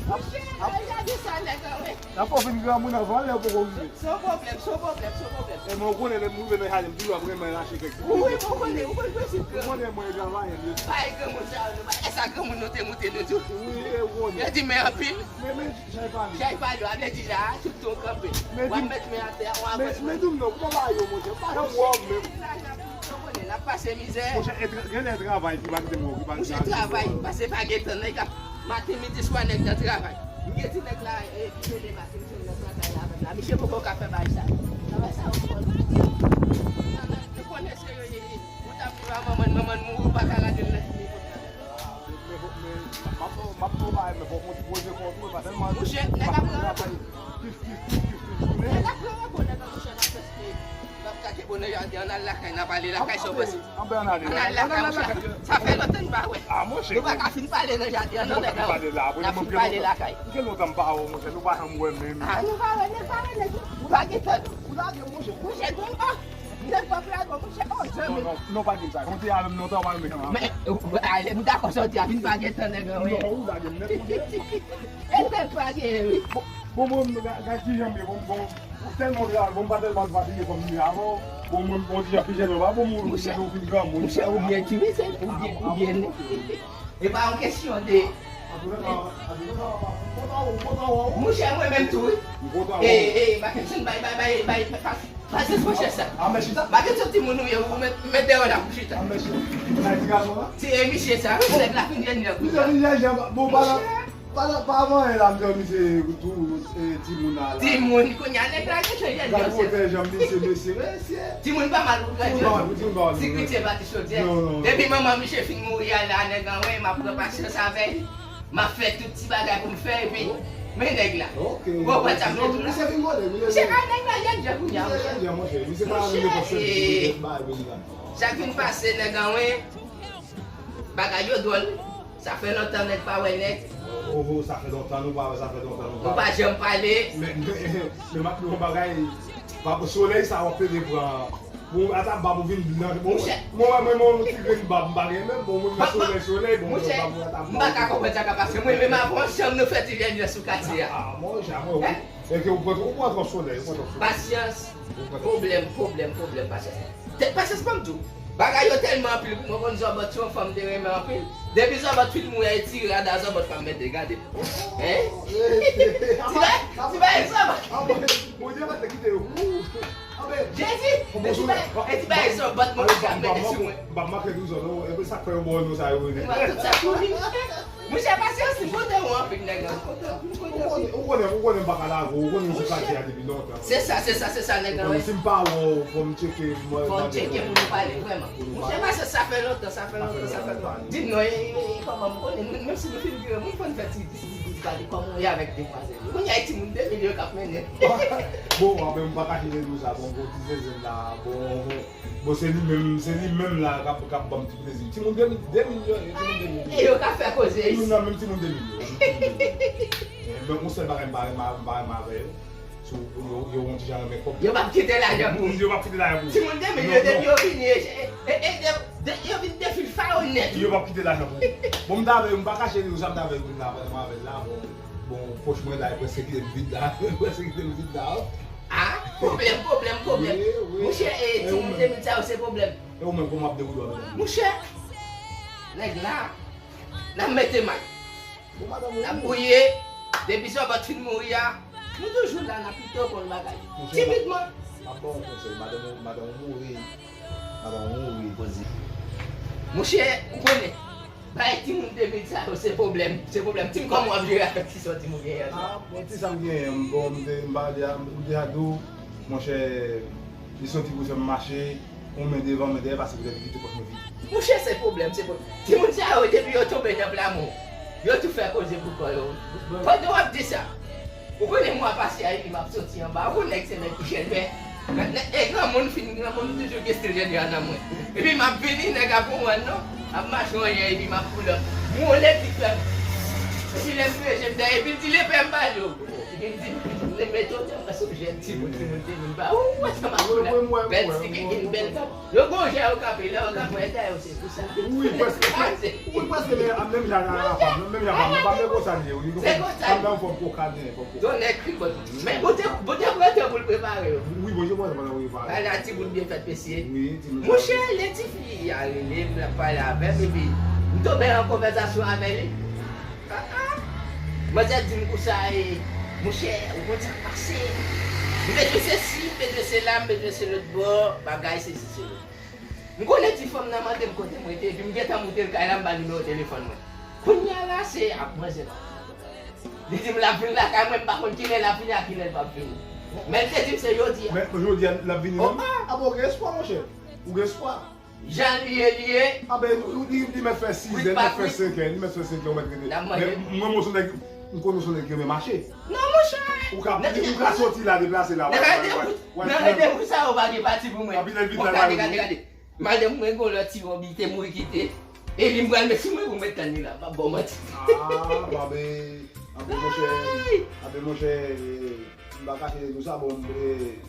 Monchè, ay, gade sa nèg an wè. Sa fò fin granmoun avan lè ou poko rive. Se yon pwoblèm, se yon pwoblèm, se yon pwoblèm. E mwen, ou konnen lè m rive nan jaden, m toujou ap renmen lache kèk ti koze. Wi, mwen konnen, ou konn prensip granmoun. Ou konnen mwen travayè m ye. Pa e granmoun sa yo, nou pa e sa granmoun nou te moute nou di. Wi, e ou konnen. Yo di men anpil. Men, men, Chay pale. Chay pale, a vle di la, tout tan w kanpe. W ap met men atè a, w avanse. Men di m non, kòman ba yo, monchè? M pa janm wè w menm. Ou konnen, n ap pase mizè. Monchè, e tra-, genlè travay ki pa kite m wè w, ki pa kite m wè w. Monchè, travay, pase pa gen tan, nèg ap maten, midi, swa, nèg nan travay. M gen ti nèg la, e, ki rele Matin, misye nan travay la avè m la. Misye poko ka fè bagay sa. Travay sa yo fò. Ou konnen se yo ye. Ou t ap viv a manman n, manman n mouri, ou pa ka rale l nan ti nipòt la. Men, men, men, m ap, m ap travay, men fòk mwen ti poze kò tou, e pa sèlman. Monchè, nèg ap pran rapò. Kif, kif, kif, kif, kif, tounen. Nèg ap pran rapò, nèg ap monchè, n ap fè se, n ap kake bonè jaden an, n al lakay, n ap ale lakay, sa w panse? Anben, ann ale. Ann ale lakay, monchè. Sa fè lontan n pa wè. A, monchè. Nou pa ka fin pale nan jaden an, non, nèg ap fin pale lakay. Gen lontan m pa wè w, monchè, nou pa janm wè menm. A, nou pa wè, nèg pa wè, nèg. Ou pa gen tan. Ou lage, monchè. Monchè, gon, o. Nèg p ap lage w, monchè, o, zanmi. Non, non, non, pa di m sa. Konte a menm non, tan w al menm an. Men, ou, ale, m dakò sa w di a, vin pa gen tan nèg an, wi. Non, ou lage m nèt, monchè. E nèg pa gen, wi. Bon, bon, bon, gad, gad kijan m ye, bon, bon, ou tèlman travay, bon, m pa tèlman fatige kòm m ye avan. Bon, mwen, bon, ti jan pijè, non, pa bon, moun, monchè, ou vin granmoun. Monchè, ou byen ti, wi, se, ou byen, ou byen. E pa yon kesyon de. Monchè, mwen menm tou, wi. E, e, Mackenson, bay, bay, bay, bay, pa, pa jis monchè sa. Mackenson, timoun ou ye, ou met, met dèyè la pou chita. Ti, e, misye sa, wi, nèg la fin jèn jan pou sa. Monchè. Pa, pa avan, e, la, m te wè misye tou, e, timoun la, la. Timoun, kounye a, nèg la gentan jèn jan, mesye. Timoun pa mal pou granmoun. Timoun pa mal pou granmoun. Ti kritye pa ti chodyè. Non, non, non. Depi manman misye fin mouri a la, nèg an, wi, m ap pran pasyans avè l. M ap fè tout ti bagay pou m fè, epi, men nèg la. Ok. Bon, pa t ap jwe tou la. Misye fin vole, misye. Misye pa nèg la, jèn jan kounye a, monchè. Misye jèn jan, monchè. Misye pa renmen konsyans li, bagay peyi la. Sa k vin pase, nèg an, wi. Bagay yo dwòl. Sa fè lontan nèg pa wè nèg. Oho, sa fè lontan nou pa wè, sa fè lontan nou pa wè. Nou pa janm pale. Men, men, men m ap di w yon bagay, pa, solèy sa w ap plede pran. Bon, ata bab ou vin blan. Bon, monchè. Mwen, mwen, mwen, yon ti grenn bab, m pa gen menm. Bon, mwen, mwen, solèy, solèy, bon, monchè, bab ou ata bab. M pa ka konprann sa k ap pase. Mwen, menm avan, chanm nou fè ti vyèj sou katye a. A, monchè, mwen, wi. E ke ou pran, ou pran twòp solèy, ou pran twòp solèy. Pasyans. Ou pran twòp solèy. Pwoblèm, pwoblèm, pwoblèm, pasyans. Tèt pasyans pa m di w. Bagay yo tèlman anpil pou mwen, konn Zòbòt se yon fanm m te renmen anpil. Depi Zòbòt fin mouri a, e ti rad a Zòbòt pa m mete, gade. Hein? Ti bagay, ti bagay Zòbòt. Jezi! E ti bagay, e ti bagay Zòbòt mwen ki ap mete sou mwen. M pa manke tou zòn non, epi sa k fè yo ba w non sa yo rele. Tout sa tou vin fèt. Monchè, pasyans, m kontan wè w anpil, nèg an. M kontan, m kontan. Ou konnen, ou konnen, ou konnen m pa ka lage w, ou konnen m sou katye a depi lontan. Se sa, se sa, se sa, nèg an, wi. Si m pa wè w, fò m tcheke, fò m tcheke pou nou pale, vrèman. Monchè, pasyans, sa fè lontan, sa fè lontan, sa fè lontan. Di m non, e, e, e, kòman m konnen, nou, menm si nou fin vire, moun fò n fè ti, ti, ti, ti pale, kòman w ye avèk demwazèl yo? Kounye a, e timoun de mil yo k ap mennen. Bon, anben, m pa kache de nou sa, bon, bon, ti zenzenn la, bon, bon. Bon, se li menm, se li menm la k ap, k ap ban m ti plezi. Timoun de mil, de mil yo ye, timoun de mil yo. E yo ka fè koze. Timoun nan menm timoun de mil yo. Timoun de mil yo. E, men, yon sèl bagay m pa renmen, m pa renmen avè yo. Se yo, yo, yo yon ti jan renmen kòb. Yo p ap kite lajan pou ou. Yo p ap kite lajan pou ou. Timoun de mil yo, depi yo vini, e, e, e, de, de, yo vin defil fayo nèt. Yo p ap kite lajan pou ou. Bon, m ta avè yo, m pa kache yo, sa m ta avè yo, m ta avè, m avè l la, bon. Bon, pòch mwen la, e prèske kite m vid la. Prèske kite m vid la. A, pwoblèm, pwoblèm, pwoblèm. Wi, wi. Monchè, e, timoun de mil sa yo se pwoblèm. E ou menm, kòman w ap debouye w avèk yo? Monchè, nèg la, n ap mete may. N ap gouye, depi Zòbòt fin mouri a, nou toujou la, n ap lite pou n bagay. Timidman. M ap ba w yon konsèy, madanm ou, madanm ou mouri. Madanm ou mouri. Poze. Monchè, ou konnen. Bay timoun de mil sa yo, se pwoblèm, se pwoblèm. Tim, kòman w ap jere avèk ti sa w di m ou genyen an? A, bon, ti sa m genyen, bon, m te, m pa di a, m deja di w, monchè, li se yon ti pou fè m mache, yon men devan, men dèyè, paske poutèt li kite pòch mwen vid. Monchè, se pwoblèm, se pwoblèm. Timoun sa yo, depi yo tonbe nan blamou, yo tou fè koze pou kò yo. Pandan w ap di sa, ou konnen mwa pase a, epi m ap soti anba. Ou konnen nèg se nèg ki jèn, men, men, men, e granmoun fin granmoun, m toujou gen stil jèn jan nan mwen. Epi m ap vini, nèg ap konprann non. M ap mache anyen, epi m ap pull up. M wole pi fè m. Epi lè m peze m dèyè, epi l di, "Lepè m ba l yo." Epi m di, Mete w te mwen sou jèn timoun, timoun te vin ba ou wè sa m ap fè la. Bèl ti kikin, bèl sa. Yo gon jè yo kape lè yo kape wè ta yo se pou sa. Wi, prèske. Wi, prèske, men menm jan a pa menm jan a pa m pa menm konsa li ye wi. Se konsa li ye. Fòm koka gen fòm koka. Donè kri bon. Men Bondye Bondye prete pou l prepare yo. Wi, Bondye prete pou l prepare. Bay la timoun byen fèt mesye. Wi, timoun. Monchè, lè tifi a rele m, l ap pale avè m epi m tonbe an konvèsasyon avè li. Manzè di m konsa e, monchè, ou konn sa k pase. M bezwen sesi, m bezwen sela, m bezwen se lòt bò, bagay sesi sela. M konnen ti fanm nan mande m kote m rete, epi m gentan moute l kay la, m ba l nimewo telefòn mwen. Kounye a la, se ap manzè la. Li di m l ap vin lakay mwen, m pa konn kilè l ap vini ak kilè l p ap vini. Men l te di m se jodi a. Men jodi a l ap vini menm? A bon, gen espwa, monchè. Ou gen espwa. Jan li ye, li ye. A ben, li, li mèt fè sizè, li mèt fè senkè, li mèt fè senkè, ou mèt rete. Men mwen, mwen, se nèg, m konnen se nèg ki renmen mache. Non, monchè. Ou ka, ou ka soti la, deplase la. Nan randevou sa yo pa gen pati pou mwen. Gade, gade, gade. Madanm mwen gon lòt ti wòb li te mouri kite. E li m pral met sou mwen pou mwen tann li la. M ap ba w manti. Ah, bon, ben, anben, monchè, anben, monchè, M pa kache nou sa, bon, m, e,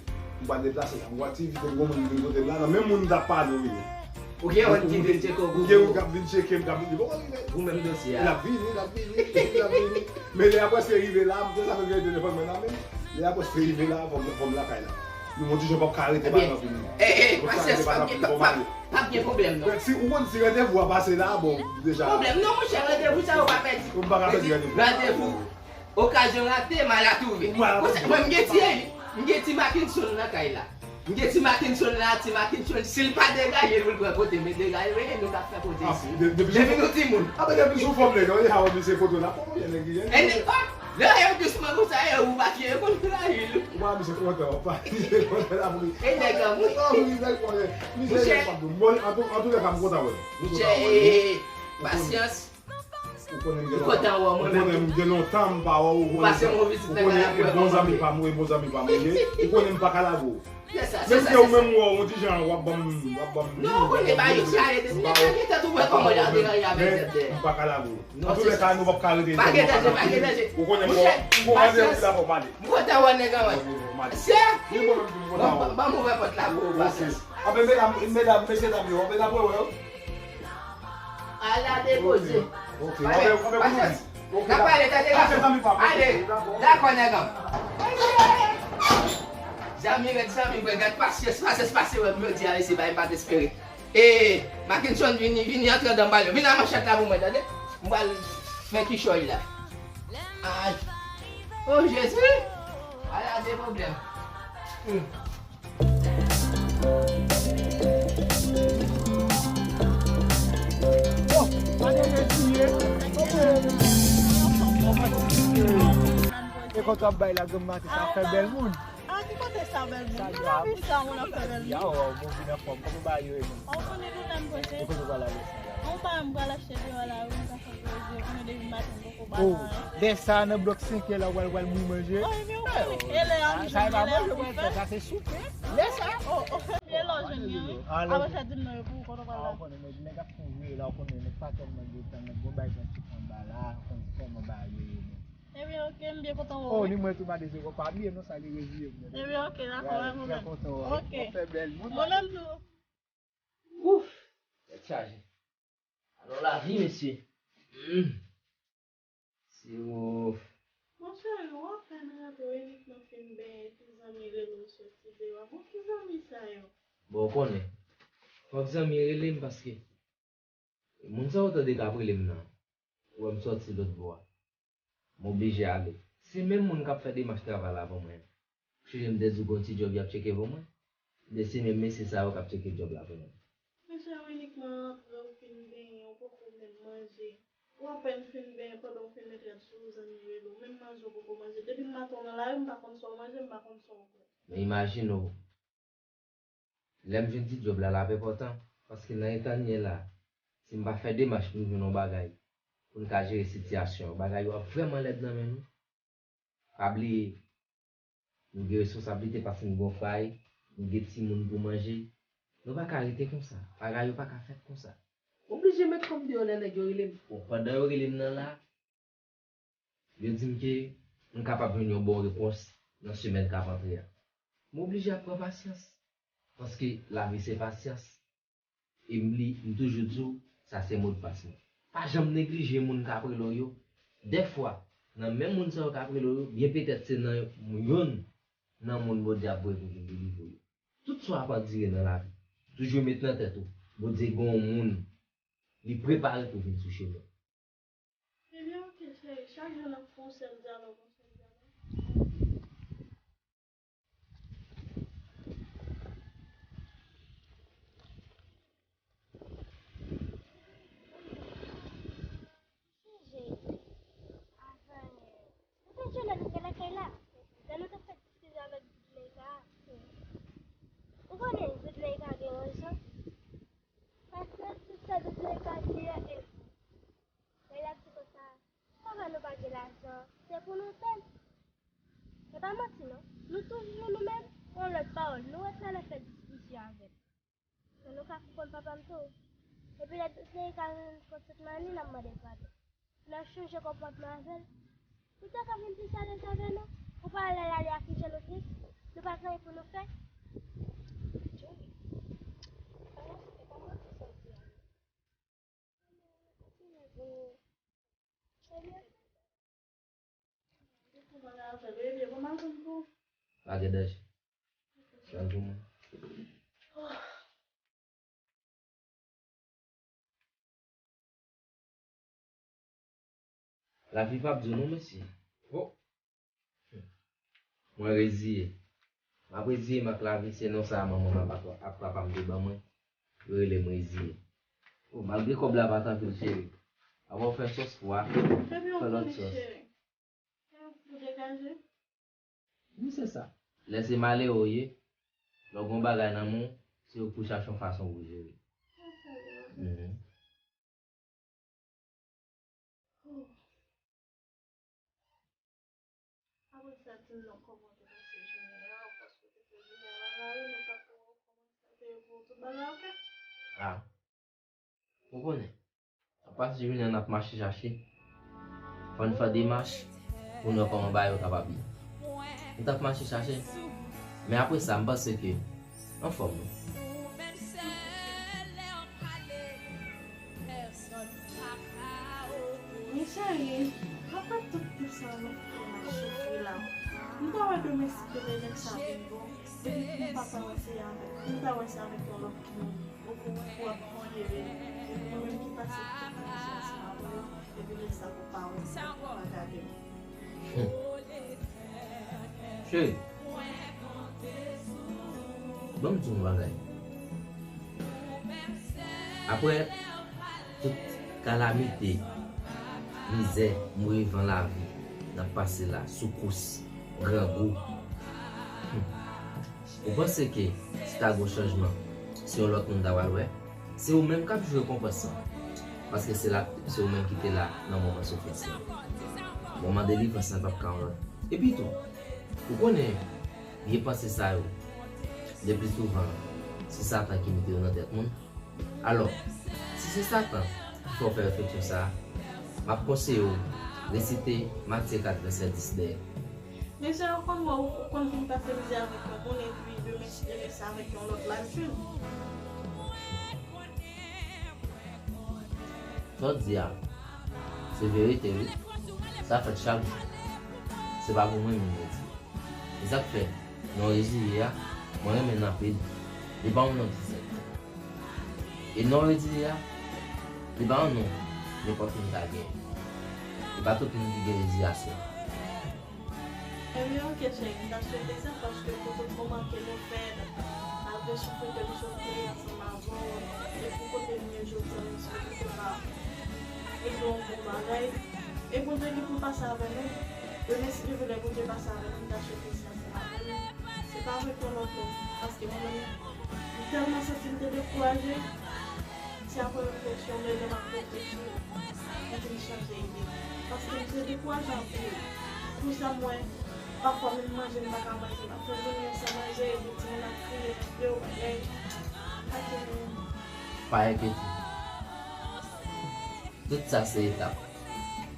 m pa deplase la. M wè ti vit gon moun vin kote m la. Nan menm moun m t ap pale w ye. Ou gen yon ki vin tcheke w. Ou gen yon k ap vin tcheke m, k ap vin di, bon, rive. Ou menm dosye a. L ap vini, l ap vini, l ap vini. Men lè apre se rive la, m te sa fè gen telefòn mwen nan men m. Lè apre se rive la, fò m, fò m lakay la. Nou, yon ti jan p ap ka rete pa nan vini. E, e, pasyans, p ap gen, p ap, p ap gen pwoblèm, non. Si ou konn si randevou a pase la, bon, deja. Pwoblèm, non, monchè, randevou sa yo pa pèdi. M pa ka pèdi randevou. Randevou. Okazyon rate, mal a twouve. Konsa, mwen, m gen ti, m gen ti Mackinson nan kay la. M gen ti Mackinson la, ti Mackinson, si l pa degaje, pou l pran kote, men degaje, men nou t ap fè kote isi. Depi nou timoun. Ape depi sou fòm nèg, ou deja wè misye foto la, pon, yon nèg ki jen. E nèg pa, lè yo dousman konsa, e ou pa ki konn frajil. Ou pa misye kontan, ou pa misye kontan la pou li. E nèg an, wi. Misye nèg pa bon. Bon, antoulèka, m kontan wè l. Monchè, pasyans. Ou konnen m gen lontan, ou konnen m gen lontan m pa wè w, ou konnen e bon zanmi pa m, e bon zanmi pa m ou ye, ou konnen m pa ka lage w. Menm ke ou menm wè w, yon ti jan w ap ban m, w ap ban m. Non, ou konnen ba yo chale depi lè sa gen tan tou wè kòman y ap deranje avèk zèdè. M pa ka lage w. Antoulèka, nou p ap ka rete. Pa gen danje, pa gen danje. Ou konnen m gon randevou la pou pale. M kontan wè nèg an mwen. Se. Ban m ouvè pòt la pou ou, pasyans. Anben medam, medam, mesye dam yo, anben n ap wè w. Ala depoze. Ok, ok. N ap pale, tande gason. Ale, dakò, nèg an. Zanmi rèd, zanmi vrè, gad pasyans, pasyans, pasyans, wè m jodi a, mesye, bagay m pa t espere. E, Mackinson, vini, vini, antre andan m pale. Vin ak manchèt la pou mwen, tande. M pral fè kichòy la. Ay. O Jezi. Ala de pwoblèm. Hmm. E konsa ap bay la granm maten sa fè bèl moun. A ki kote sa bèl moun? Ki lavi sa moun ap fè bèl moun? Yaw, bon vin anfòm, kòman bagay yo ye menm? Ou konnen kote m poze? E kote w pral ale sa? Yon bagay m pral achte deyò la wi, m ka fè plezi, ou konnen depi maten m poko ba nan anyen. Lè sa nan blòk senkè la w pral pral bouyi manje? Oh, ebyen ou konnen. E lè a m jwenn li, lè a m fè. Sa se soupe. Lè sa. Oh, oh. Ebyen lè w jwenn li wi. Apre sa di m non yo pou ou kote w pral la. Ou konnen nèg ap fè vye la, ou konnen nèg pa tèlman gen tan, nèg gon bagay nan ti anba la, ou konnen kòman bagay yo ye menm. Ebyen, oke, m byen kontan wè w. Oh, ni mwen tou, mademoiselle, pa bliye non, sa li reziye m. Ebyen, oke, dakò, pa pwoblèm. Oke. Mwen menm tou. Ouf, tèt chaje. Alò lavi, mesye. Hmm. Se ouf. Monchè, w apèn rantre, w inikman fin benyen, epi zanmi rele w soti deyò. Bon, ki zanmi sa yo? Bon, ou konnen. Fòk zanmi rele m paske moun sa yo tande k ap rele m nan. Ou wè m sòti lòt bò a. M oblije ale. Se menm moun k ap fè demach travay la pou mwen. Chonje m te di w gon ti djòb y ap tcheke pou mwen. Ebyen se menm mesye sa yo k ap tcheke djòb la pou mwen. Mesye, ou inikman rantre, ou fin benyen, ou poko menm manje. Ou apèn fin benyen, pandan w fin met rad sou ou, zanmi rele w. Menm manje ou poko manje. Depi maten w nan lari, m pa konn sa w manje, m pa konn sa w bwè. Men imajine w, lè m jwenn ti djòb la, l ap enpòtan. Paske nan eta n ye la, si m pa fè demach pou n jwenn yon bagay, pou n ka jere sitiyasyon an, bagay yo ap vrèman lèd nan men nou. Pa bliye, nou gen responsablite paske nou gen yon fwaye, nou gen timoun pou manje. Nou pa ka rete konsa. Bagay yo pa ka fèt konsa. M oblije met kò m deyò lè nèg yo rele m. Bon, pandan yo rele m nan la, yo di m ke m kapab jwenn yon bon repons nan semèn k ap antre a. M oblije ap pran pasyans. Paske lavi se pasyans. E m li, m toujou di w, sa se modpas mwen. Pa janm neglije moun k ap rele w yo. Dèfwa, nan menm moun sa yo k ap rele w yo, byen petèt se nan youn nan moun Bondye ap voye pou vin delivre w yo. Tout sa w ap andire nan lavi, toujou met nan tèt ou, Bondye gen yon moun li prepare pou vin sou chemen w. Ebyen, oke, cheri. Chak jou n ap fè yon sèl dyalòg, yon sèl dyalòg. Sonje, avan yè, nou te jwenn nan lakay la. Lè nou te fè diskisyon avèk Dudley ka, ou konnen Dudley ka gen rezon. Paske tout sa Dudley ka di a e vre. Lè l ap di konsa, kòman nou pa gen lajan, se pou nou tann. E pa manti non, nou toujou nou menm, yon lòt pawòl, nou ret la n ap fè diskisyon avè l. Men nou ka konprann papa m tou. Epi lè Dudley ka jwenn kont sèt mani, n ap mande l padon. N ap chanje konpòtman avè l. Ou te ka vin plis alèz avè nou. Ou pa wè lè l ale a kijan nou tris. Nou pa gen anyen pou nou fè. Johnny, pa, e pa manti sa w di a non. Ebyen, pa gen danje. Pral pou mwen. Lavi p ap di w non, mesye. Oh. Mwen reziye. M ap reziye m ak lavi, se non sa a manman m ak papa m te ban mwen. Yo rele m reziye. Oh, malgre kòb la pa t anpil, cheri. Apa w fè sòs pwa, fè lòt sòs. Ou degaje? Wi, se sa. Lè se malere w ye, lè w gen yon bagay nan men w, se ou k pou chache yon fason pou w jere. Mhm. Apre sa, di m non, kòman w te pase jounen an, paske w te fè jounen an nan lari, nou pa ko kòman sa te ye pou ou, tout bagay oke? Ah. Ou konnen, n ap pase jounen an n ap mache chache. Fò n fè demach pou n wè kòman bagay yo kapab ye. Nou t ap mache chache, men apre sa, m panse ke anfòm wi. Wi, cheri, apre tout, tout sa nou fè, n ap soufri la. M ta wè domestik de nèg sa vin bon. Epi pou papa wè se avèk, m ta wè se avèk yon lòt moun ou pou, pou ap jere. Epi mwen menm ki pase tout sa ansanm avè w, epi lè sa pou pa wè m, pa gade m. Hmm. Cheri, ban m di w yon bagay. Apre tout kalamite, mizè, mouri van lavi n ap pase la, soukous, grangou, hmm, ou panse ke si ta gen yon chanjman, se yon lòt moun ta pral wè? Se ou menm k ap jwe konpransan. Paske se la, se ou menm ki te la nan moman soufrans lan. Moman delivrans lan p ap ka yon lòt. Epi tou, ou konnen vye panse sa yo, le pli souvan, se Satan ki mete yo nan tèt moun. Alò, si se Satan ki fè w fè refleksyon sa a, m ap konseye w resite Matye kat vèsè dis dèyè. Men se yo konn wè w, ou konn vin pase mizè avèk yon moun epi demen si demen sa avèk yon lòt la l fin. Sa w di a, se verite wi. Sa fèt chak jou. Se pa pou mwen menm yo di. E sa k fè, non reziye a, mwen renmen l anpil. Li pa yon non ki senp. E non reziye a, li pa yon non nenpòt moun ka genyen. E pa tout moun ki gen reziyasyon. Ebyen, oke, cheri, m ta swete sa, paske pou tout moman ke nou fè, malgre soufri ke nou soufri ansanm avè w, e pou kote nou ye jodi a, m swete ke w ka ede yon bon bagay. E Bondye gen pou l pase avè nou. Demen, si Dye vle, lè Bondye pase avè nou, m ta swete sa. Se pa avèk yon lòt nonm, paske mwen menm, m tèlman santi m te dekouraje, se apre refleksyon, lè m ap reflechi, m vin chanje ide. Paske m te dekouraje anpil. Pou sa, m wè, pafwa, menm manje, m pa ka manje, m ap fè jounen san manje, epi timoun ap kriye nan pye w, bagay. Pa enkyete. Tout sa se etap.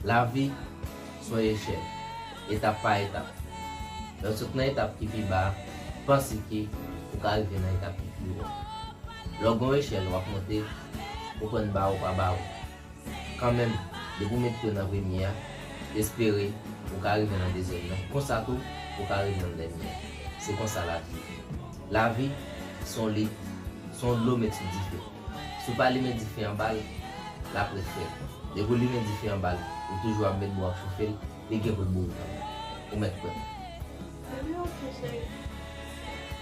Lavi se yon echèl, etap pa etap. Lè w sot nan etap ki pi ba a, panse ke ou ka rive nan etap ki pi wo. Lè w gen yon echèl w ap monte, ou konn ba w pa ba w. Kanmenm, depi w met pye w nan premye a, espere ou ka rive nan dezyèm nan. Konsa tou, ou ka rive nan dènye a. Se konsa lavi ye. Lavi, se yon lit, se yon dlo w met sou dife. Si w pa limen dife anba l, l ap ret frèt. Depi w limen dife anba l, ou toujou ap met bwa w ap chofe l, li gen pou l bouri kanmenm. Ou mèt kwè m. Ebyen, oke, cheri.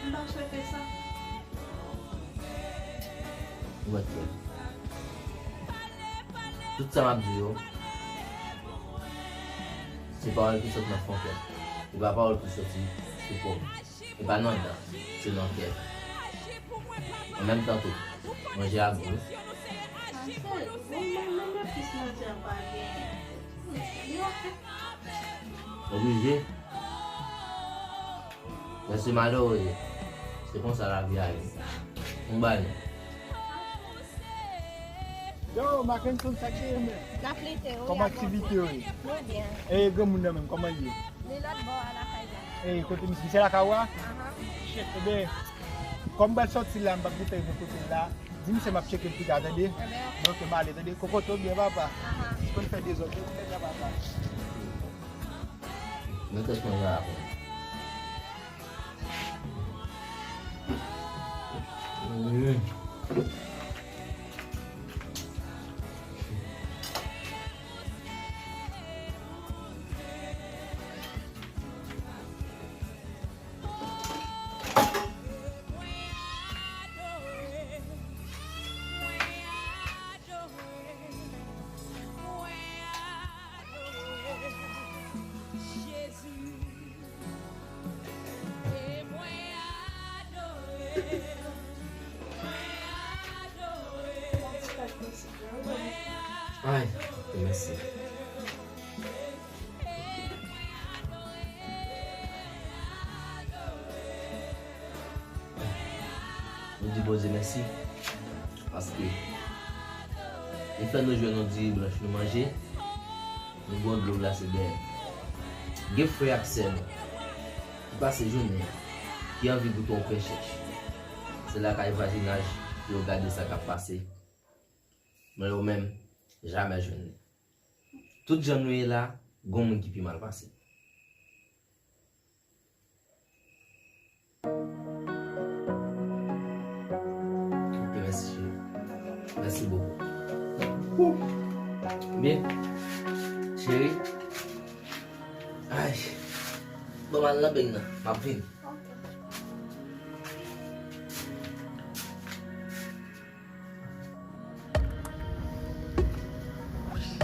M ta swete sa. Ou mèt kwè m. Tout sa m ap di yo, se pawòl ki sot nan fon kè m. Se pa pawòl ki soti sou po m. Se pa nan dan, se nan kè. An menm tan tou, manje a gou wi. Oblije. Men se malere, se konsa lavi a ye. Yon bagay. Yo, Mackenson, sa k genyen, men? Kòman aktivite yo ye? Nou byen. E granmoun nan menm, kòman l ye? Li lòt bò a lakay la. E kote misye, misye lakay ou a? Ahan. Shit, ebyen, kòm m pral sòti la, m p ap gentan rive kote l la. Di misye m ap tcheke l pita, tande? Ebyen, oke. Oke, m ale, tande? Kokote w byen, papa. Ahan. Ou konn fè dezòd, ou konn fè dezòd, papa. Mete sponj la pou mwen. Ay, mèsi. Nou di Bondye mèsi, paske li fè nou jwenn yon diri blanch nou manje, nou bwè dlo glase dèyè. Gen frè ak sè nou ki pase jounen an, ki anvi goute yon pen chèch. Se lakay vwazinaj pou yo gade sa k ap pase. Men yo menm, jamè jwenn li. Tout jan nou ye la, gon moun ki pi mal pase. Ok, mèsi, cheri. Mèsi bokou. Wou! Byen. Cheri. Ay. Bon, m al nan beny nan. M ap vini.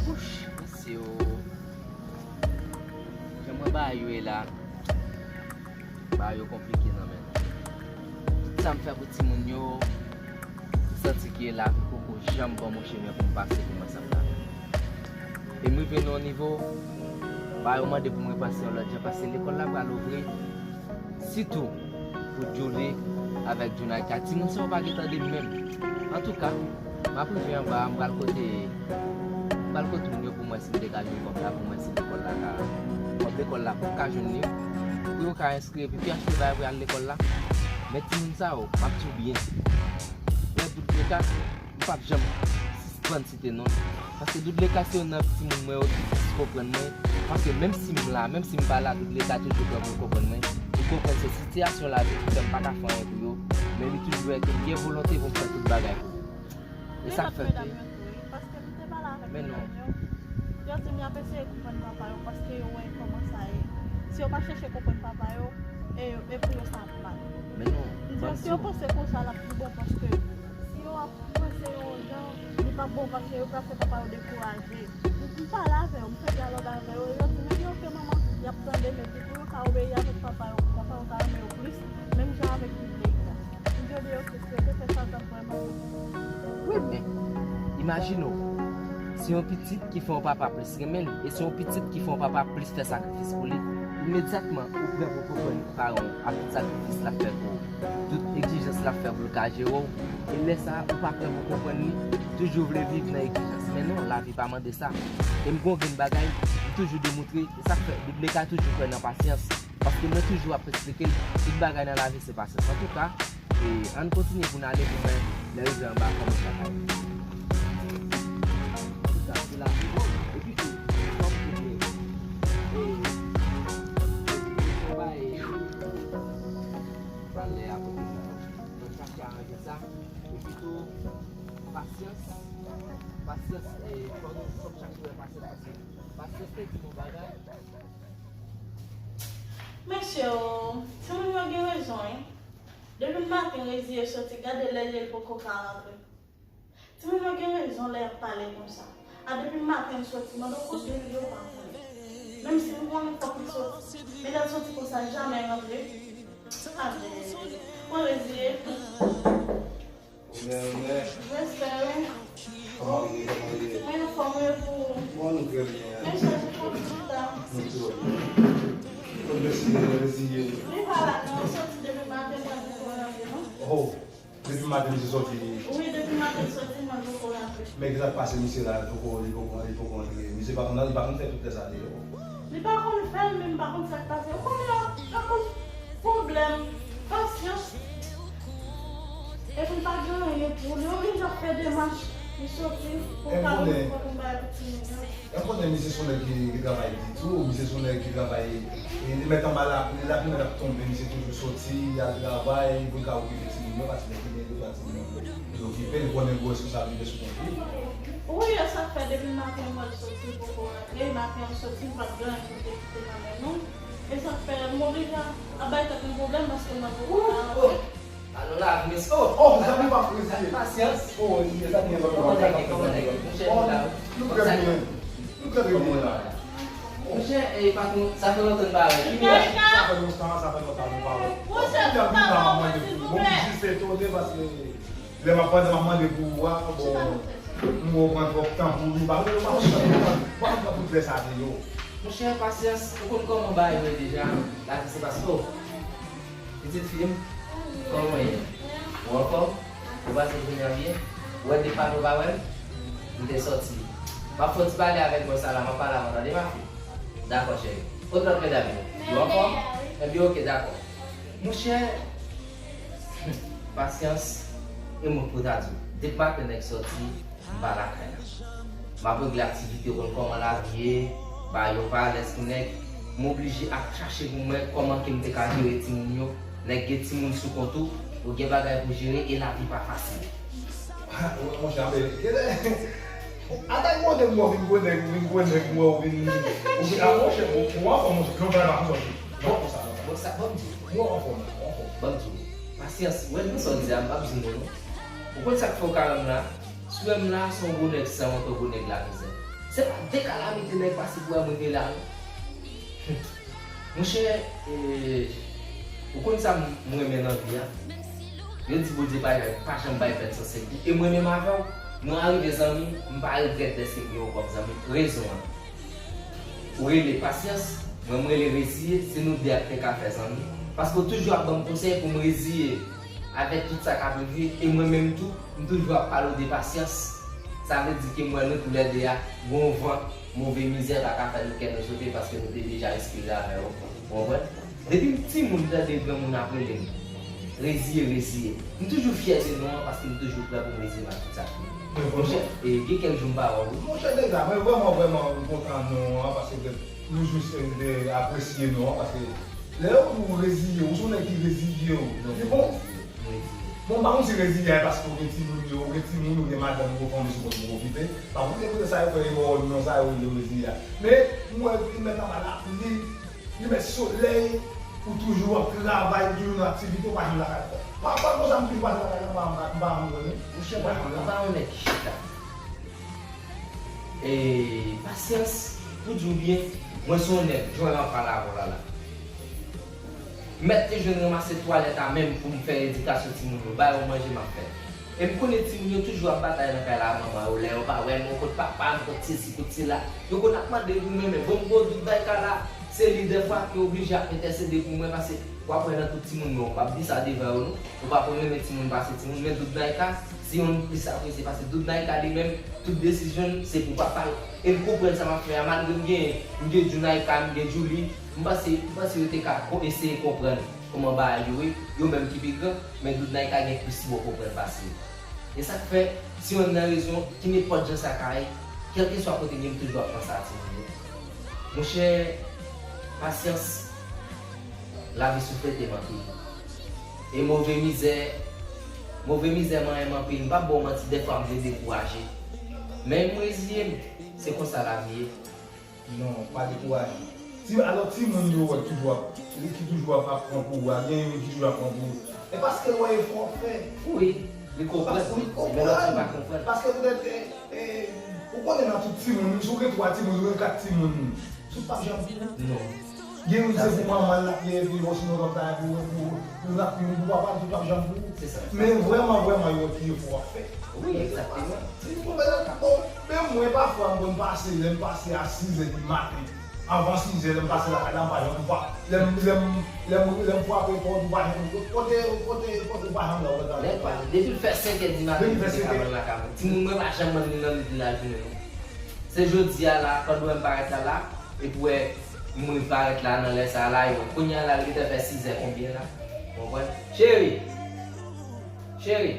Wouch, mesye o. Jan mwen bagay yo ye la, bagay yo konplike nan men nou. Tout sa m fè pou timoun yo, m santi ke lavi poko janm ban m yon chemen pou m pase pou mwen sa m ta fè. E m rive nan yon nivo, bagay yo mande pou m repanse yon lòt jan, paske lekòl la pral ouvri. Sitou pou Julie avèk Junaika. Timoun sa yo pa gen tande m menm. Antouka, m ap rive anba a, m pral kote, m pral kote moun yo pou m wè si m te ka jwenn kòb la, pou m wè si lekòl la ka, kòb lekòl la pou m ka jwenn li, pou yo ka enskri epi pi achte bagay pou y al lekòl la. Men timoun sa yo, m ap di w byen. Lè tout de ka, m p ap janm sispann site non l. Paske doubleka se youn nan timoun mwen yo ki plis konprann mwen. Paske menm si m la, menm si m pa la, doubleka toujou prè pou l konprann mwen. Li konprann se sitiyasyon lavi ki fè m pa ka fè anyen pou yo. Men li toujou wè ke m gen volonte pou m fè tout bagay pou yo. E sa k fè ke... Men non. Yo di m y ap eseye konprann papa yo paske yo wè kòman sa ye. Si yo pa chèche konprann papa yo, e, e pou yo sa ap mal. Men non. M di yo, si yo panse konsa, l ap pi bon paske si yo ap panse yon jan, li p ap bon paske yo pral fè papa yo dekouraje. M, m pale avè yo, m fè dyalòg avè yo, yo di, men yo fè manman, y ap tande, men pou yo ka obeyi avèk papa yo, pou papa yo ka renmen yo plis, menm jan avèk Bib la. M di yo, yo te swete fè sa, sa vrèman bon. Wi, men, imajine w, se yon pitit ki fè yon papa plis renmen l, e se yon pitit ki fè yon papa plis fè sakrifis pou li. Imedyatman, ou prè pou konprann paran w ak tout sakrifis l ap fè pou ou, tout egzijans l ap fè pou l ka jere w. E lè sa a, ou pa prè pou konprann li, toujou vle viv nan egzijans. Men non, lavi pa mande sa. E m gen yon grenn bagay, m toujou demontre, e sa k fè doubleka toujou kwè nan pasyans. Paske mwen toujou ap eksplike l, tout bagay nan lavi se pasyans. Antouka, e, ann kontinye pou n ale pou n wè lè rive anba kòman sa ka ye. Antouka, se la pou ou. Epi tou, fòk ou byen. E, e, e, e, e, e, pral lè a kote sa. Mwen chache aranje sa. Epi tou, pasyans. Pasyans, e, fò nou, fò n chache wè pasyans, paske pasyans te di m yon bagay. Mesye o, timoun yo gen rezon, wi. Depi maten, Reziye soti, gade lè l ye, l poko ka rantre. Timoun yo gen rezon lè y ap pale konsa. A, depi maten, l soti, mande w kote l ye, w pa konnen. Menm si m konnen fòk li soti, men lè l soti konsa, jamè rantre. Amen. Mwen Reziye. Onè, onè. Respè, wi. Kòman w ye? Kòman w ye? Mwen anfòm, wi, pou ou. Bon, nou trè byen. Men chaje fòm chita. Nou trè byen. Kot mesye Reziye? Li pa la, non. Soti depi maten, mwen poko rantre, non. Oh, depi maten misye soti? Wi, depi maten soti, mwen poko rantre. Men kisa k pase misye la, li poko, li poko, li poko rantre? Misye pa konn, li pa konn fè tout lè sa deyò? Li pa konn fè l, men m pa konn sa k pase. Ou konnen, akoz pwoblèm, pasyans. Epi m pa gen anyen pou li. Ou menm jan fè demach, li soti, pou ka pou m bay pou timoun yo. Mwen konnen misye se yon nèg ki, ki travay di tou, misye se yon nèg ki travay, e, li mèt anba lapli, lapli mèt ap tonbe, misye toujou soti, al travay, pou l ka okipe timoun yo, paske nèg ki gen de twa timoun yo, li okipe, li konnen gwo responsablite sou kont li. Wi, e sa k fè depi maten m wè l soti, poko rantre, maten an soti, m pa t gen anyen pou te kite nan men nou. E sa k fè m oblije ap bay tèt mwen pwoblèm paske mwen poko ka rantre. Alò lavi, mesye. Oh, oh, zanmi pa freziye. Pasyans. Oh, zanmi pa freziye. Kòman nèg ye? Kòman nèg ye? Monchè, nou la wi. Nou trè byen. Nou trè byen la. Monchè, e patwon, sa fè lontan n pa wè. Ki bagay? Sa fè lontan, sa fè lontan nou pa wè. Monchè, nou pa wè, silvouplè. Bon, m jis etone paske lè m ap pale, m ap mande pou ou a, bon, m wè w pran twòp tan pou li. Pa vle, pa vle, pa vle pran tout lè sa deyò. Monchè, pasyans, ou konn kòman bagay yo ye deja. Lavi se pasyans. Pitit fi m, kòman w ye? Ou anfòm? Ou pase jounen an byen? Ou wè depi maten ou pa wè m? M te sòti. M ap fè yon ti pale avèk bòs la, m ap pale avè w, tande, ma fille? Dakò, cheri. Kot lòt medam yo? Yo anfòm? Ebyen, oke, dakò. Monchè, pasyans, e mo pou ta di w. Depi maten nèg sòti, m pa lakay la. M ap regle aktivite, ou konn kòman lavi ye, bagay yo pa alèz pou nèg. M oblije ap chache pou m wè kòman ke m te ka jere timoun yo. Nèg gen timoun sou kont ou, ou gen bagay pou jere e lavi pa fasil. Monchè, ap gade. Atay kote m wè w vin gwo nèg, vin gwo nèg, m wè w vin, ou vin, a, monchè, ou, ou anfòm, monchè, non, bagay pa konsa, non, konsa, non. Bon, sa, bon, m di w. Ou anfòm, ou anfòm. Bon, m di w. Pasyans, ou wè, nan sa w di a, m p ap di mo non. Ou konn sa k fè w ka wè m la? Si w wè m la, se yon gwo nèg san wont, yon gwo nèg lamizè. Se pa de kalamite nèg pase pou wè m rive la, non. Monchè, e, ou konn sa m, m renmen nan vi a? Yo di Bondye pa, pa janm bay pèsonn senk goud. E mwen menm avè w, nou arive zanmi, m pa regrèt dèske m gen w kòm zanmi. Rezon an. Ou rele Pasyans, mwen m rele Reziye, se nou de a k te ka fè zanmi. Paske w toujou ap ban m konsèy pou m reziye avèk tout sa k ap rive, e mwen menm tou, m toujou ap pale w de pasyans. Sa vle di ke m wè nou toulède a, gon van, move mizè pa ka fè nou kè nou sote paske nou te deja respire avè w. Ou konprann? Depi m timoun m tande granmoun ap rele m Reziye, Reziye. M toujou fyè de non an paske m toujou prè pou m reziye m ak tout sa k rive. Monchè, e, gen kèk jou m pa wè w wi. Monchè, Dega, mwen vrèman, vrèman, m kontan non an paske nou jis, e, apresye non an paske lè yo di w reziye, ou se yon nèg ki reziye w. Li bon. Bon, m pa konn si reziye a paske ou gen timoun yo, ou gen timoun, ou gen madanm, ou gen fanmi sou kont ou okipe. Pa konn se poutèt sa yo fè yo ba w non sa yo rele w reziye a. Men, m wè li mèt anba lapli, li mèt solèy, ou toujou ap travay, ou toujou nan aktivite, ou pa janm lakay ankò. Pa, pa konsa, m toujou pase lakay la, m pa, m pa, m pa janm konnen. Monchè, m pa janm la. Ou pa yon nèg ki chita. E, Pasyans, pou di w byen, mwen se yon nèg, jan w wè m ap pale avè w la la. M mèt te jwenn ranmase twalèt a menm pou m fè edikasyon timoun yo, ba yo manje m ap fè. E m konnen timoun yo toujou ap batay nan kay la, manman yo, lè yo pa wè m, kot papa m, kot sesi, kot sela. Yo konn ap mande pou mwen, men bon, m ba w tout bagay ka la, se li dèfwa ki oblije ap entèsede pou mwen, paske W ap wè nan tout timoun yo, m p ap di sa devan yo non. Ou pa konn renmen timoun pase timoun, men Doudou Naïka, se youn plis apresye pase Doudou Naïka li menm, tout desizyon l, se pou papa l. E l konprann sa m ap fè a, malgre m gen, m gen Djounaïka, m gen Djouly, m panse, m panse yo te ka ko-, eseye konprann kòman bagay yo ye, yo menm ki pi gran, men Doudou Naïka gen plis bon konprann pase yo. E sa k fè, se youn nan rezon, ki nenpòt jan sa ka ye, kèlkeswa kote m ye, m toujou ap panse a timoun yo. Monchè, pasyans, lavi souflete m anpil. E move mizè, move mizè manyen m anpil. M p ap ba w manti, dèfwa m vle dekouraje. Men m reziye m, se konsa lavi ye. Non, pa dekouraje. Ti, alò, timoun yo wè ki toujou ap, ki toujou ap, ap pran kou a, gen youn ki toujou ap pran kou. E paske l wè efò w ap fè. Wi, li konprann. Wi, li konprann. Men lòt yo pa konprann. Paske petèt, e, e, ou konnen nan tout timoun, si w gen twa timoun, si w gen kat timoun, tout p ap janm kou. Non. Gen youn se pou manman l l ap ye, epi osinon lòt la pou, pou, pou, pou, pou papa l, tout p ap janm kou. Se sa. Men vrèman, vrèman, yo wè ki efò w ap fè. Wi, egzakteman. Bon, menm mwen, pafwa, m konn pase, lè m pase a sizè di maten, anvan sizè, lè m pase lakay la, m pa janm, m pa, lè m, lè m, lè m, lè m frape pòt, ou pa janm, kote, kote, kote, ou pa janm la, ou pa janm la. Depi l fè senkè di maten, depi l fè senkè, timoun mwen pa janm manyen nan mitan lajounen, non. Se jodi a la, pandan w wè m parèt la, la, epi w wè m rive parèt la nan lè sa a la, yo, kounye a la, l gentan fè sizè konbyen la? Ou konprann? Cheri! Cheri!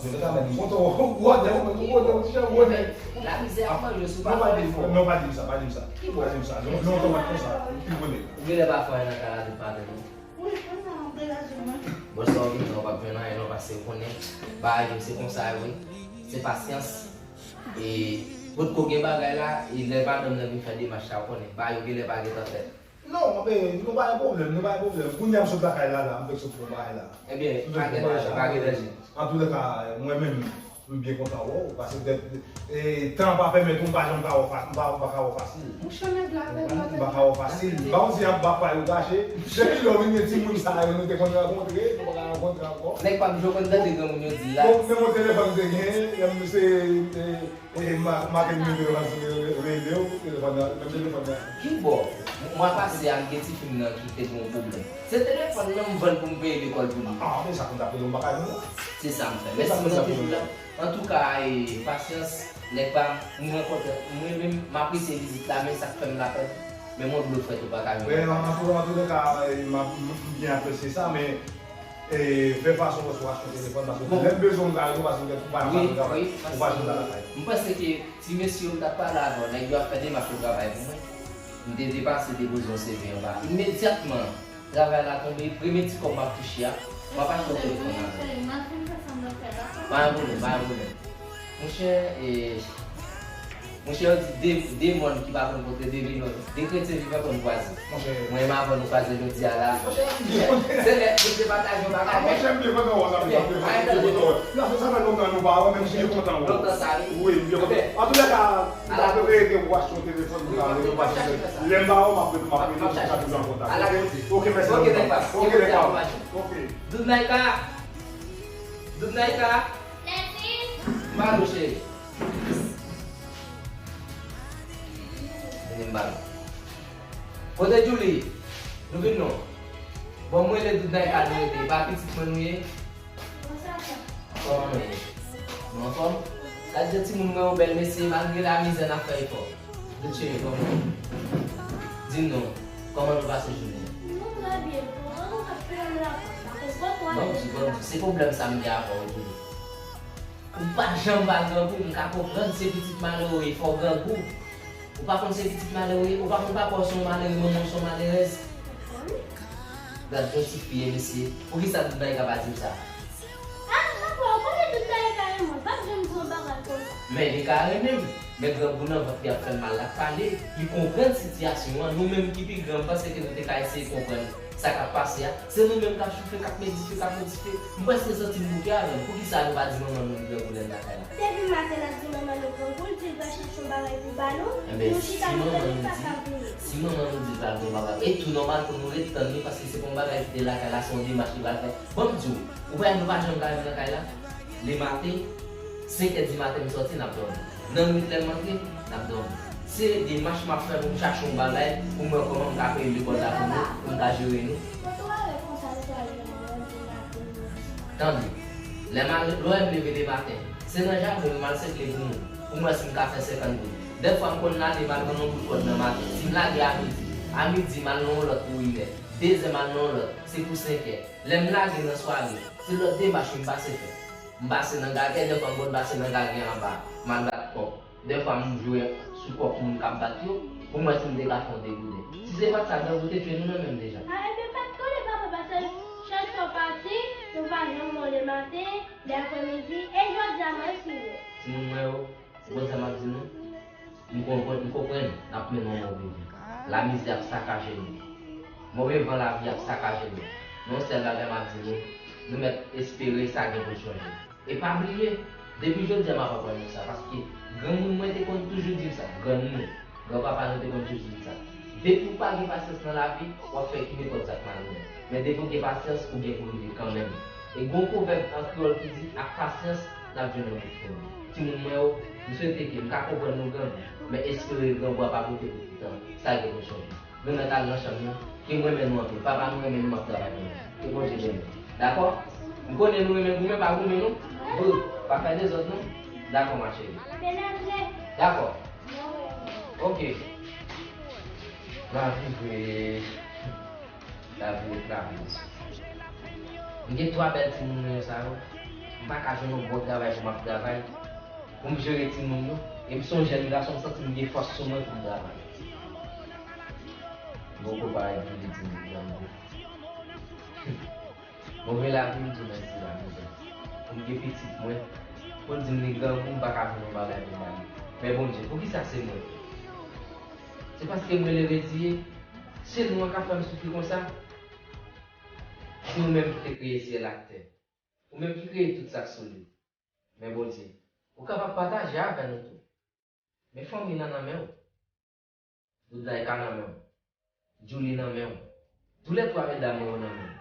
Antoulèka, men m kontan wè w, gwo nèg, ou menm, gwo nèg, ou ti jan gwo nèg. Lamizè ap manje w si w pa fè efò. Non, pa di m sa, pa di m sa. Ki bò? Pa di m sa. Non, non, non, pa di m sa. Ki bò nèg? Ou genlè pa fè anyen nan kay la tout maten, non? Wi, konsa, m ap degaje mwen. Bò sa w vin nan, w p ap jwenn anyen, non, paske w konnen bagay yo se konsa yo ye. Se pasyans. E potko gen bagay la, e lè madanm nan vin fè demach la, w konnen, bagay yo genlè pa gentan fèt. Non, men nou pa gen pwoblèm, nou pa gen pwoblèm. Kounye a m sot lakay la, la, m fèk sot fè yon bagay la. Ebyen, pa gen danje, pa gen danje. Antoulèka, mwen menm, m byen kontan wè w, paske petèt, e, tan an pa pèmèt ou, m pa janm ka wè w fa-, m pa, m pa ka wè w fasil. Monchè, nèg la, nèg la, m pa ka wè w fasil. Ba w di ap ba pa yo gache. Depi lè w vin gen timoun sa yo, nou te konn rankontre, nou pa ka rankontre ankò. Nèg pa m jwe konn tande granmoun yo di la. Bon, men yon telefòn m te gen, se, e, E ma-, maten m leve, m rele w, telefòn nan, menm telefòn nan. Ki bò? Mwa pase a, m gen tifi m nan ki te gen yon pwoblèm. Se telefòn nan m vann pou m peye lekòl pou li. Ah, men sa konn t ap rele m, m pa ka jwenn ou. Se sa m fè. Mèsi, m nan toujou la. Antouka, e, pasyans, nèg pa m, m rankontre, mwen menm, m apresye vizit la, men sa k fè m lapèn, men m yon dlo frèt ou pa ka jwenn. Men, an, an tou, an tou lè ka, e, m ap, m, m byen apresye sa, men E, fè fason wè si w achte yon telefòn, paske lè m bezwen w m ka rele w, paske ou pa nan travay, ou pa janm nan lakay. M panse ke ti mesye yo m t ap pale avè w, nèg yo ap fè demach yo travay pou mwen. M te depase, te poze yon C V anba. Imedyatman, travay la tonbe, premye ti kòb m ap touche a, m ap achte yon telefòn avè l. Pa gen pwoblèm, pa gen pwoblèm. Monchè, e, Monchè, yo di de, de mòn ki pa konn kontre, de vivan, de kretyen vivan konn kwaze. Monchè. Mwen menm avè w nou kwaze jodi a la. Monchè, m byen kontan. Se lè nou te pataje yon bagay. Ah, monchè, m byen kontan wè w, sa fè, sa fè, m byen kontan wè w. Sa fè lontan nou pa wè, men m byen kontan wè w. Lontan sa, wi. Wi, m byen kontan. Antouka, m ta prefere ke w achte yon telefòn pou m ka rele w, paske lè m pa wè w, m ap, m ap rele w, m ap toujou an kontak. Oke, mèsi. Oke, nèg pa. Oke, nèg pa. Oke. Doudou Naïka. Doudou Naïka. M ba nou, cheri. Vini m ba nou. Kote Djouly? Nou vin non. Bon, mwen le Doudou Naïka nou rete. Pa pitit mwen nou ye? Kòman nou ye? Nou anfòm? Gad jan timoun mwen yo bèl, mesye, malgre lamizè n ap fè efò. Doudou cheri, kòman? Di m non, kòman nou pase jounen an? Nou trè byen, bon, nou ap fè yon lapòs la, konprann twa. Ban m di, ban m di, se pwoblèm sa m gen avè w tou. Ou pa janm pa grangou, m ka konprann, se pitit malere w ye, fò w grangou. Ou pa konn se pitit malere w ye, ou pa konn papa w se yon malere, manman w se yon malerèz. Gad jan ti fi ye, mesye. Poukisa Doudou Naïka pa di m sa? Ah, papa, ou konnen Doudou Naïka renmen mwen, l p ap janm di yon bagay konsa. Men li ka renmen m, men grangou nan vant li ap fè l mal, l ap pale. Li konprann sitiyasyon an, nou menm ki pi gran, m panse ke nou te ka eseye konprann sa k ap pase a. Se nou menm k ap chofe, k ap met dife, k ap met dife. M prèske santi m bouke avè l. Poukisa nou pa di manman nou li grangou lè l lakay la? Depi maten n ap di manman nou grangou, l di l pral chèche yon bagay pou ba nou. Enben, nou chita nou tann li, li pa ka vini. Si manman nou di l pral fè yon bagay, e tou nòmal pou nou ret tann li, paske se pa yon bagay ki te lakay la, se yon demach li pral fè. Ban m di w, ou pa wè nou pa janm ka rive nan kay la? Lematen, senk è di maten m sòti, n ap dòmi. Nan nwit lè m antre, n ap dòmi. Se demach m ap fè pou m chache yon bagay, pou m wè kòman m ka peye lekòl la pou nou, pou m ka jere nou. Tande, lè m al, lè w wè m leve le maten, se nan jaden m al sekle pou nou, pou m wè si m ka fè senkant goud. Dèfwa m konn lage m al pran yon bout kòd nan maten. Si m lage a midi, a midi m al nan yon lòt pou inè. Dezè m al nan yon lòt, se pou senkè. Lè m lage nan sware, se lòt demach wi m pase fè. M pase nan Gagè, dèfwa m konn pase nan Gagè anba, m al bat kòk. Dèfwa m jwe sou kòk moun k ap bat yo, pou m wè si m te ka fè yon degouden. Si se pa t sa, gang ou te tchwe nou nan men m deja. A, ebyen, pa t konnen, papa, paske chak fwa w pati, nou pa janm wè w lematen, lè apremidi, e jodi a m ap swiv ou. Timoun mwen yo, ou konn sa m ap di nou? M konprann, m konprann n ap mennen yon move vi. Lamizè ap sakaje nou. Move van lavi ap sakaje nou. Men yon sèl bagay m ap di nou, nou mèt espere sa gen pou l chanje. E pa bliye, depi jodi a m ap aprann nou sa, paske granmoun mwen te konn toujou di m sa, granmoun, granpapa nou te konn toujou di m sa. Depi w pa gen pasyans nan lavi, w ap fè ki nenpòt sa k malonèt. Men depi w gen pasyans, ou gen pou rive kanmenm. E gen yon pwovèb an kreyòl ki di, ak pasyans, n ap jwenn yon bout fon. Timoun mwen yo, m swete ke m ka konprann nou grangou, men espere grangou a pa pote pou toutan. Sa gen pou chanje. Nou mèt al nan chanm nou, ke m renmen nou anpil. Papa nou renmen nou, m ap travay pou nou. Ke Bondye beni nou. Dakò? M konnen nou renmen goumen, pa goumen non. Brr, pa fè dezòd non. Dakò, ma chérie. Dakò. Ok. Lavi vre. Lavi ret lavi. M gen twa bèl timoun mwen yo sa yo. M pa ka jwenn yon bon travay pou m ap travay, pou m jere timoun yo. E m se yon jèn gason, m santi m gen fòs sou mwen pou m travay. Bon, konpare pou li di m li grangou. Move lavi, m di w mèsi lamizè. Pou m gen pitit mwen, pou l di m li grangou, m pa ka jwenn yon bagay pou m ba li. Men Bondye, poukisa se mwen? Se paske mwen le rediye? Se nou an k ap fè m soufri konsa? Se ou menm ki te kreye syèl ak tè. Ou menm ki kreye tout sa k sou li. Men Bondye, ou kapab pataje avè nou tou. Men fanmi lan nan men w. Doudlayka nan men w. Djouly nan men w. Toulètwa medam mwen yo nan men w.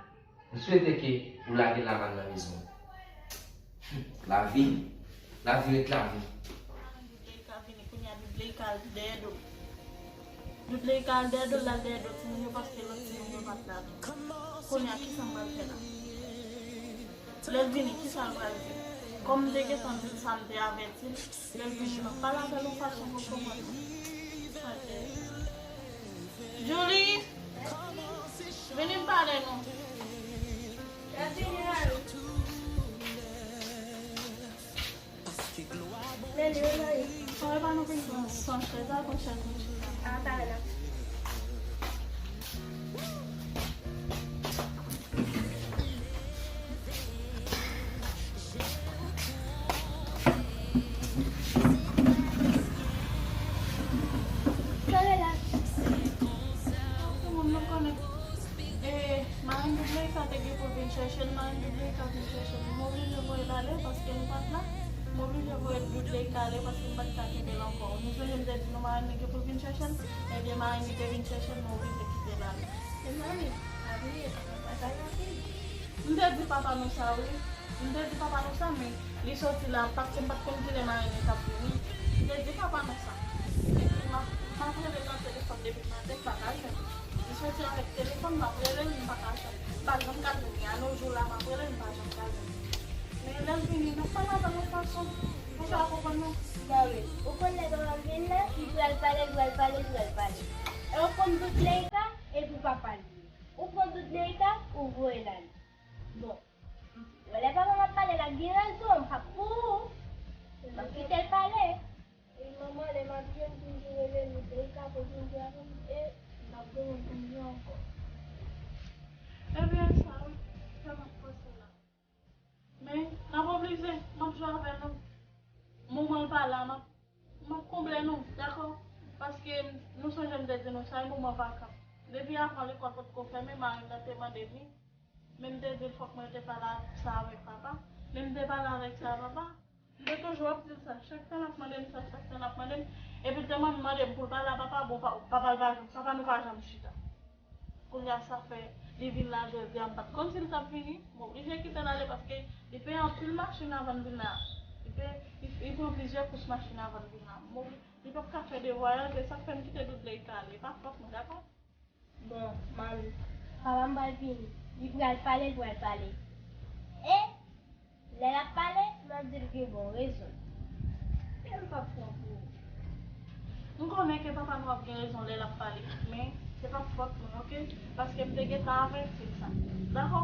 M swete ke ou lage Lamann nan mezon. Lavi, lavi ret lavi. Doudlayka vini kounye a, Doudlayka al dèyè do. Doudlayka al dèyè do, l al dèyè do timoun yo paske lòt timoun yo pa t la. Kounye a, kisa m pral fè la? Lè l vini, kisa l pral di? Kòm m te gentan di l sa, m te avèti l. Lè l vini, m ap pale avè l yon fason pou l konprann mwen. Djouly! Vini m pale nou. L ap vini la wi. Men li yo la wi. Fò e pa nou vin pran san chèz la, pran chèz nou chita. A, talè n ap. Talè n ap. Tout moun nou konnen. E, marenn Doudleyka te gen pou l vin chèche n, marenn Doudleyka vin chèche n. M oblije voye l ale paske nou pa t la. M oblije voye Doudleyka ale paske m pa t ka kenbe l ankò. Nou sonje m te di nou marenn li gen pou l vin chèche n? Ebyen, marenn li te vin chèche n, nou oblije kite l ale. Men manmi, pa bliye, papa pa t la anpil. M te di papa nou sa, wi. M te di papa nou sa, men li soti la, paske m pa t konn kilè marenn li t ap vini. M te di papa nou sa. Epi m ap, m ap rele l nan telefòn depi maten, m pa ka jwenn li. Li soti avèk telefòn, m ap rele l, m pa ka jwenn li. M pa janm ka jwenn li. A nos jours la, m ap rele l, m pa janm ka jwenn li. Men lè l vini, n ap pale avè l yon fason pou l ka konprann nou. Mami, ou konn lè papa m vin la, li pral pale, l pral pale, l pral pale. E ou konn Doudleyka, epi w pa pale. Ou pran Doudleyka, ou voye l ale. Bon. Bon, lè papa m ap pale la, gen rezon, m p ap pou ou. M ap kite l pale. E manman, lè m ap jwe, m toujou rele nou, Doudleyka pou vin jwe avè m, e m p ap gen moun pou m jwe ankò. Ebyen, sa wi, sa m ap panse la. Men, n ap oblije, m ap jwe avè nou. Moman l pa la, m ap, m ap konble nou, dakò? Paske nou sonje m te di nou sa, e moman vakan. Depi avan lekòl potko fèmen, marenn nan te mande m wi. Men m te di l fòk mwen te pale sa avèk papa. Men m te pale avèk sa a papa. M te toujou ap di l sa. Chak tan l ap mande m sa, chak tan l ap mande m. Epi l te mande m pou l pale a papa, bon, pa- papa l pa janm, papa nou pa janm chita. Kounye a sa fè li vin la jodi a, m pa t konn si l t ap vini. M oblije kite l ale paske li peye anpil machin avan l vin la. Li peye, li, li pran plizyè kous machin avan l vin la. M oblije Li p ap ka fè devwa yo, se sa k fè m kite Doudley ale. E pa fòt mwen, dakò? Bon, manmi, papa m pral vini. Li pral pale, li pral pale. E lè l ap pale, m ap di l gen bon rezon. E m p ap pran pou ou. M konnen ke papa nou ap gen rezon lè l ap pale, men se p ap fòt mwen, oke? Paske m te gentan avèti l sa. Dakò?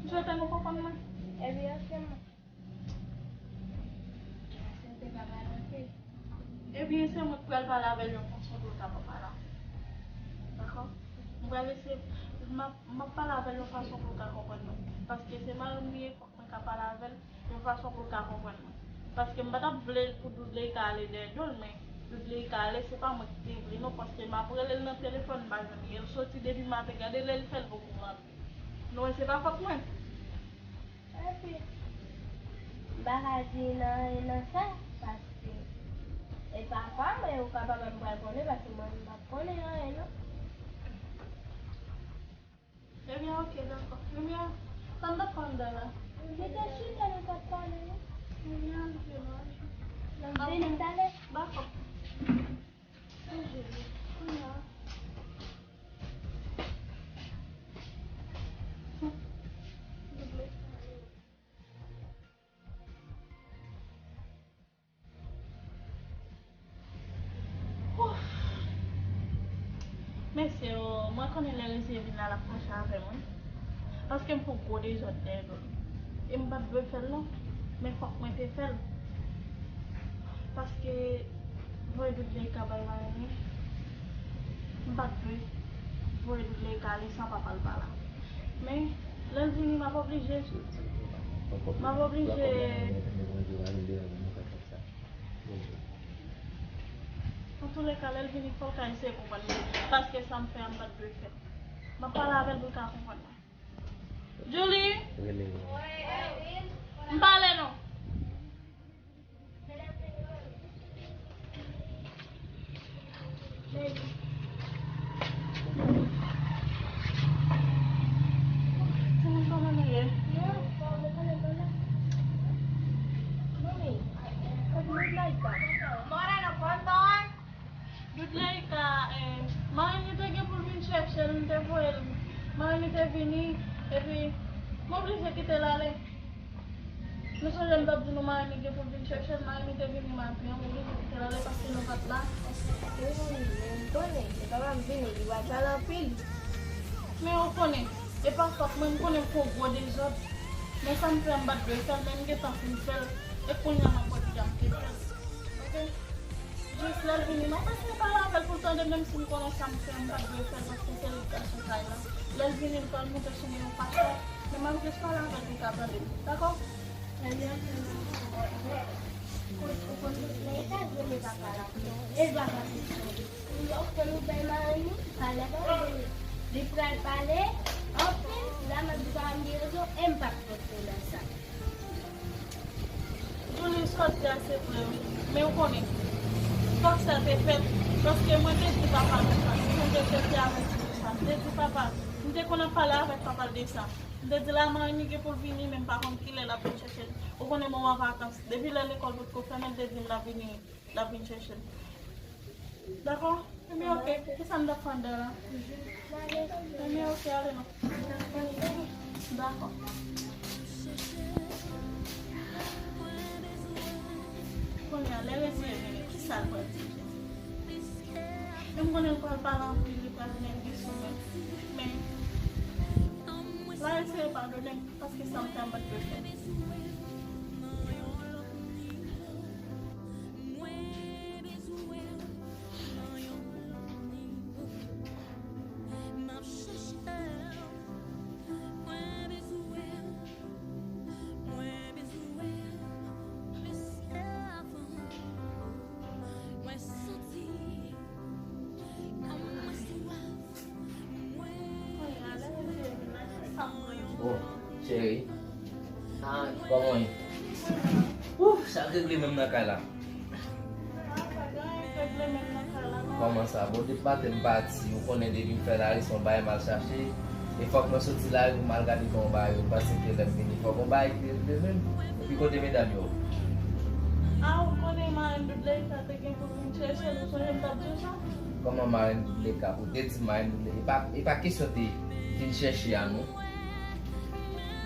M swete nou konprann mwen. Ebyen, oke, manmi. Ebyen, se mwen k pral pale avè l yon fason pou l ka konprann mwen. Dakò? Mwen pral eseye, m ap, m ap pale avè l yon fason pou l ka konprann mwen. Paske se mari m li ye, fòk mwen ka pale avè l yon fason pou l ka konprann mwen. Paske m pa t ap vle pou Doudley ka ale dèyè do l, men Doudley ka ale, se pa mwen ki te vle non, paske m ap rele l nan telefòn, m pa jwenn li. El soti depi maten, gade lè l fè, l poko rantre. Nou wè se pa fòt mwen. Epi, m pa ka di nan anyen nan sa, paske e papa m, e ou ka papa m pral konnen, paske mwen, m p ap konnen anyen, non. Ebyen, oke, dakò. Ebyen, sa m t ap fè anndan la? Nou te chita, nou t ap pale, wi. Ebyen, oke, mwen. N ap vini talè. Dakò. Kounye a. Ouf! Mesye, o, mwen konnen lè Reziye vin la, l ap fache avè mwen. Paske m fè yon gwo dezòd dèyè do l. E m pa t dwe fè l non. Men fòk mwen te fè l. Paske voye Doudley ka bay Mayani. M pa t dwe voye Doudley ka ale san papa l pa la. Men, lè l vini, m ap oblije. M ap oblije. Antouleka, lè l vini, fò l ka eseye konprann mwen. Paske sa m fè a, m pa t dwe fè. M ap pale avè l pou l ka konprann mwen. Julie! M pale non. Timoun, kòman nou ye? Doudley ka, eh, Mayani te gen pou l vin chèche l, m te voye l. Mayani te vini, epi m oblije kite l ale. Nou sonje m t ap di nou Mayani gen pou l vin chèche l, Mayani te vini maten an, m oblije kite l ale paske nou pa t la. Wi, men m konnen, lè papa m vini, li pral pale anpil. Men ou konnen, e pa fòt mwen, m konnen m fè yon gwo dezòd. Men sa m fè a, m pa t dwe fè l, men m gentan fin fè l. E kounye a, m ap wè kijan m te fè l. Oke? Jis lè l vini, m ap eseye pale avè l pou l tande, menm si m konnen sa m fè a, m pa t dwe fè l, paske se li k gason kay la. Lè l vini, l pral monte sou mwen yon fason, men m ap jis pale avè l pou l ka tande m. Dakò? Ebyen, ou konn tout lè e ta grenn papa la. E l pa ka fè sa. Lòt fè nou bay Mayani, pa lè pa vini. Li pral pale anpil, la m ap di papa m gen rezon, e m p ap konte nan sa. Julie, sa w ap di a se vre wi. Men ou konnen, fòk sa te fèt, paske mwen te di papa m sa, mwen te fè te avèti l sa. M te di papa, m te konn ap pale avèk papa l de sa. M te di l a Mayani gen pou l vini, men m pa konn kilè l ap vin chèche l. Ou konnen moman vakans. Depi lè lekòl potko fèmen, l te di m l ap vini, l ap vin chèche l. Dakò? Ebyen, oke. Kisa n t ap fè anndan la? Ebyen, oke, ale non. Dakò. Kounye a, lè Reziye vini, kisa l pral di? Men m konnen l pral pale anpil, li pral nève sou mwen. Men, l a eseye padone m, paske sa m fè a, m pa t dwe fè. Oh, cheri. Ah, kòman w ye? Ouf, sa k regle menm nan kay la? Kòman sa? Bon, depi maten m pati, ou konnen depi m fè lari, se yon bagay m al chache. E fòk mwen soti lari pou m al gade kòman bagay yo, m panse ke lè m vini, fòk yon bagay ki te rive menm. Epi kote medam yo? A, ou konnen marenn Doudleka te gen pou l vin chèche l, ou sonje m t ap di w sa? Kòman marenn Doudleka? Ou te di marenn Doudleka. E pa, e pa kesyon te vin chèche a non.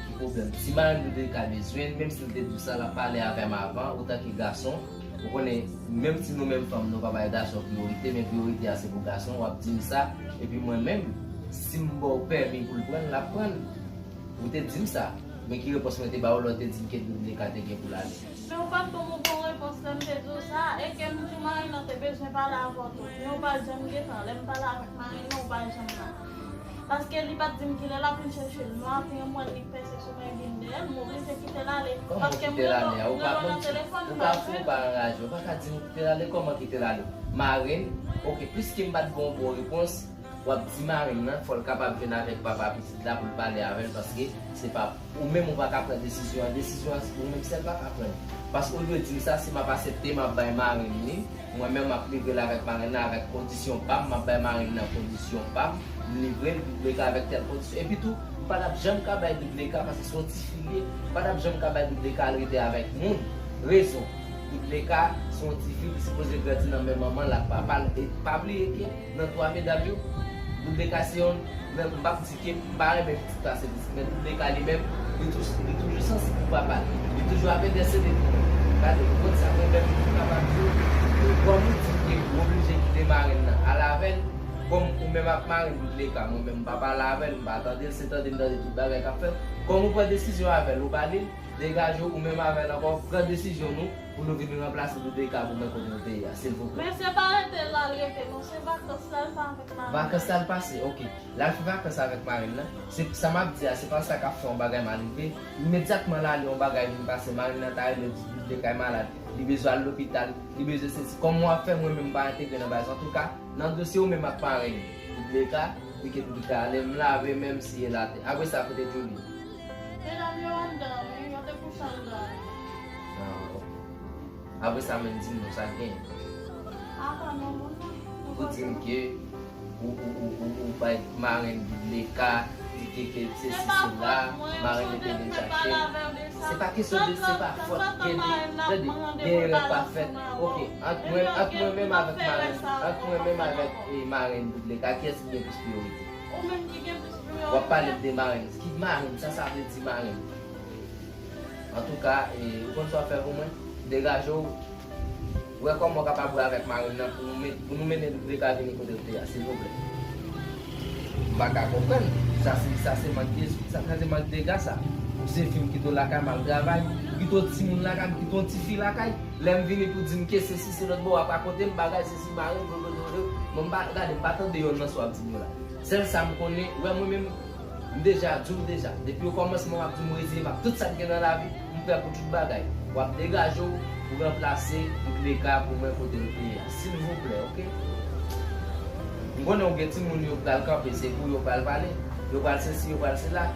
Ki pwoblèm? Si marenn Doudleka bezwen, menm si l te di w sa, l ap pale avè m avan, otanke gason. Ou konnen, menm si nou menm fanm, nou pa bay gason priyorite, men priyorite a se pou gason, w ap di m sa, epi mwen menm, si m ba w pèmi pou l pran l, l ap pran l. Ou te di m sa, men ki repons mwen te ba w lè w te di m ke Doudleka te gen pou l ale? Men ou pa t ban m yon bon repons lè m te di w sa, e ke m di w marenn nan te bezwen pale avè w tou. Men ou pa t janm gentan, lè m pale avèk marenn nan, ou pa t janm la. Paske li pa t di m kilè l ap vin chèche l non, apre yon mwa li pèse sou mwen vin dèyè l, m oblije kite l ale. Paske m rele w nan telefòn, ou pa jwenn. Ou pa anraje, ou pa ka di m kite l ale, kòman kite l ale? Marenn, oke, piske m pa t ba w bon repons, w ap di marenn nan, fò l kapab jwenn avèk papa pitit la pou l pale avè l, paske se pa ou menm ou pa ka pran desizyon an, desizyon an se ou menm sèl pa ka pran l. Paske olye w di m sa, si m ap aksepte, m ap bay marenn li, mwen menm m ap livre l avèk marenn nan, avèk kondisyon pa m, m ap bay marenn nan kondisyon pa m, m livre l, Doudleka avèk tèl kondisyon. Epi tou, m pa t ap janm ka bay Doudleka, paske se yon tifi li ye, m pa t ap janm ka bay Doudleka al rete avèk moun. Rezon, Doudleka se yon tifi, li sipoze grandi nan men manman l ak papa l, e pa bliye ke nan twa medam yo, Doudleka se yon, men m p ap di ke m pa renmen pitit pase pitit, men Doudleka li menm, li tou, li toujou sansib pou papa l. Li toujou ap entèsede pou mwen. Gade, ou konn sa mwen menm m kapab di w, kòm ou di ke ou oblije kite marenn nan al avè l, kòm ou menm ak marenn Doudleka, mwen menm m pa pale avè l, m pa tande l, se tande m tande tout bagay k ap fèt. Kòm ou pran desizyon avè l, ou pale, degaje w, ou menm avè l ankò, pran desizyon nou, pou nou vin ranplase Doudleka pou mwen kote l te ye a, silvouplè. Men se pa rete la l rete non, se vakans la l fè avèk marenn nan. Vakans la l pase, oke. L al fè vakans avèk marenn nan. Se sa m ap di a, se pa sa k ap fè yon bagay mal rive. Imedyatman l ale yon bagay vin pase, marenn nan ta rele l di Doudleka malad, li bezwen al lopital, li bezwen sesi. Kòman w ap fè mwen menm m pa entegre nan bagay sa? Antouka, nan dosye ou menm ak marenn Doudleka, li ke Doudleka ale, m lave men m siye l atè. Apre sa, kote Djoulie? Medam yo anndan wi, yo te kouche anndan wi. Ah, ok. Apre sa menm, di m non, sa k genyen? Apa non, moun nan. Ou di m ke ou, ou, ou, ou, ou bay marenn Doudleka, di ke, ke sesi sela, marenn li te vin chache l. Se pa kesyon de, se pa fòt, gen de, tande, gen erè pa fèt. Ok, ant mwen, ant mwen menm avèk marenn, ant mwen menm avèk, eh, marenn Doudleka, kiyès ki gen plis priyorite? Ou menm ki gen plis priyorite. W ap pale m de marenn. Ki marenn? Sa sa vle di marenn? Antouka, e, ou konn sa w ap fè pou mwen? Degaje w. Wè kòman w kapab wè avèk marenn nan pou nou men-, pou nou mennen Doudleka vini kote l te ye a, silvouplè. M pa ka konprann. Sa se, sa se mank de, sa, sa se mank dega sa. Ou se fi, m kite w lakay m al travay, m kite w timoun lakay, m kite yon tifi lakay. Lè m vini pou di m ke sesi, se lòt bò, w ap rakonte m bagay, sesi, marenn, dodo, dodo. Mwen, m pa, gade, m pa tande yonn nan sa w ap di m yo la. Sèl sa m konnen, ou wè mwen menm, m deja di w deja. Depi okòmansman, m ap di w m reziye m ak tout sa k gen nan lavi, m prè pou tout bagay. W ap degaje w pou ranplase Doudleka pou mwen kote l te ye a. Silvouplè, oke? M konnen w gen timoun yo pral kanpe, se pou yo pral pale, yo pral sesi, yo pral sela.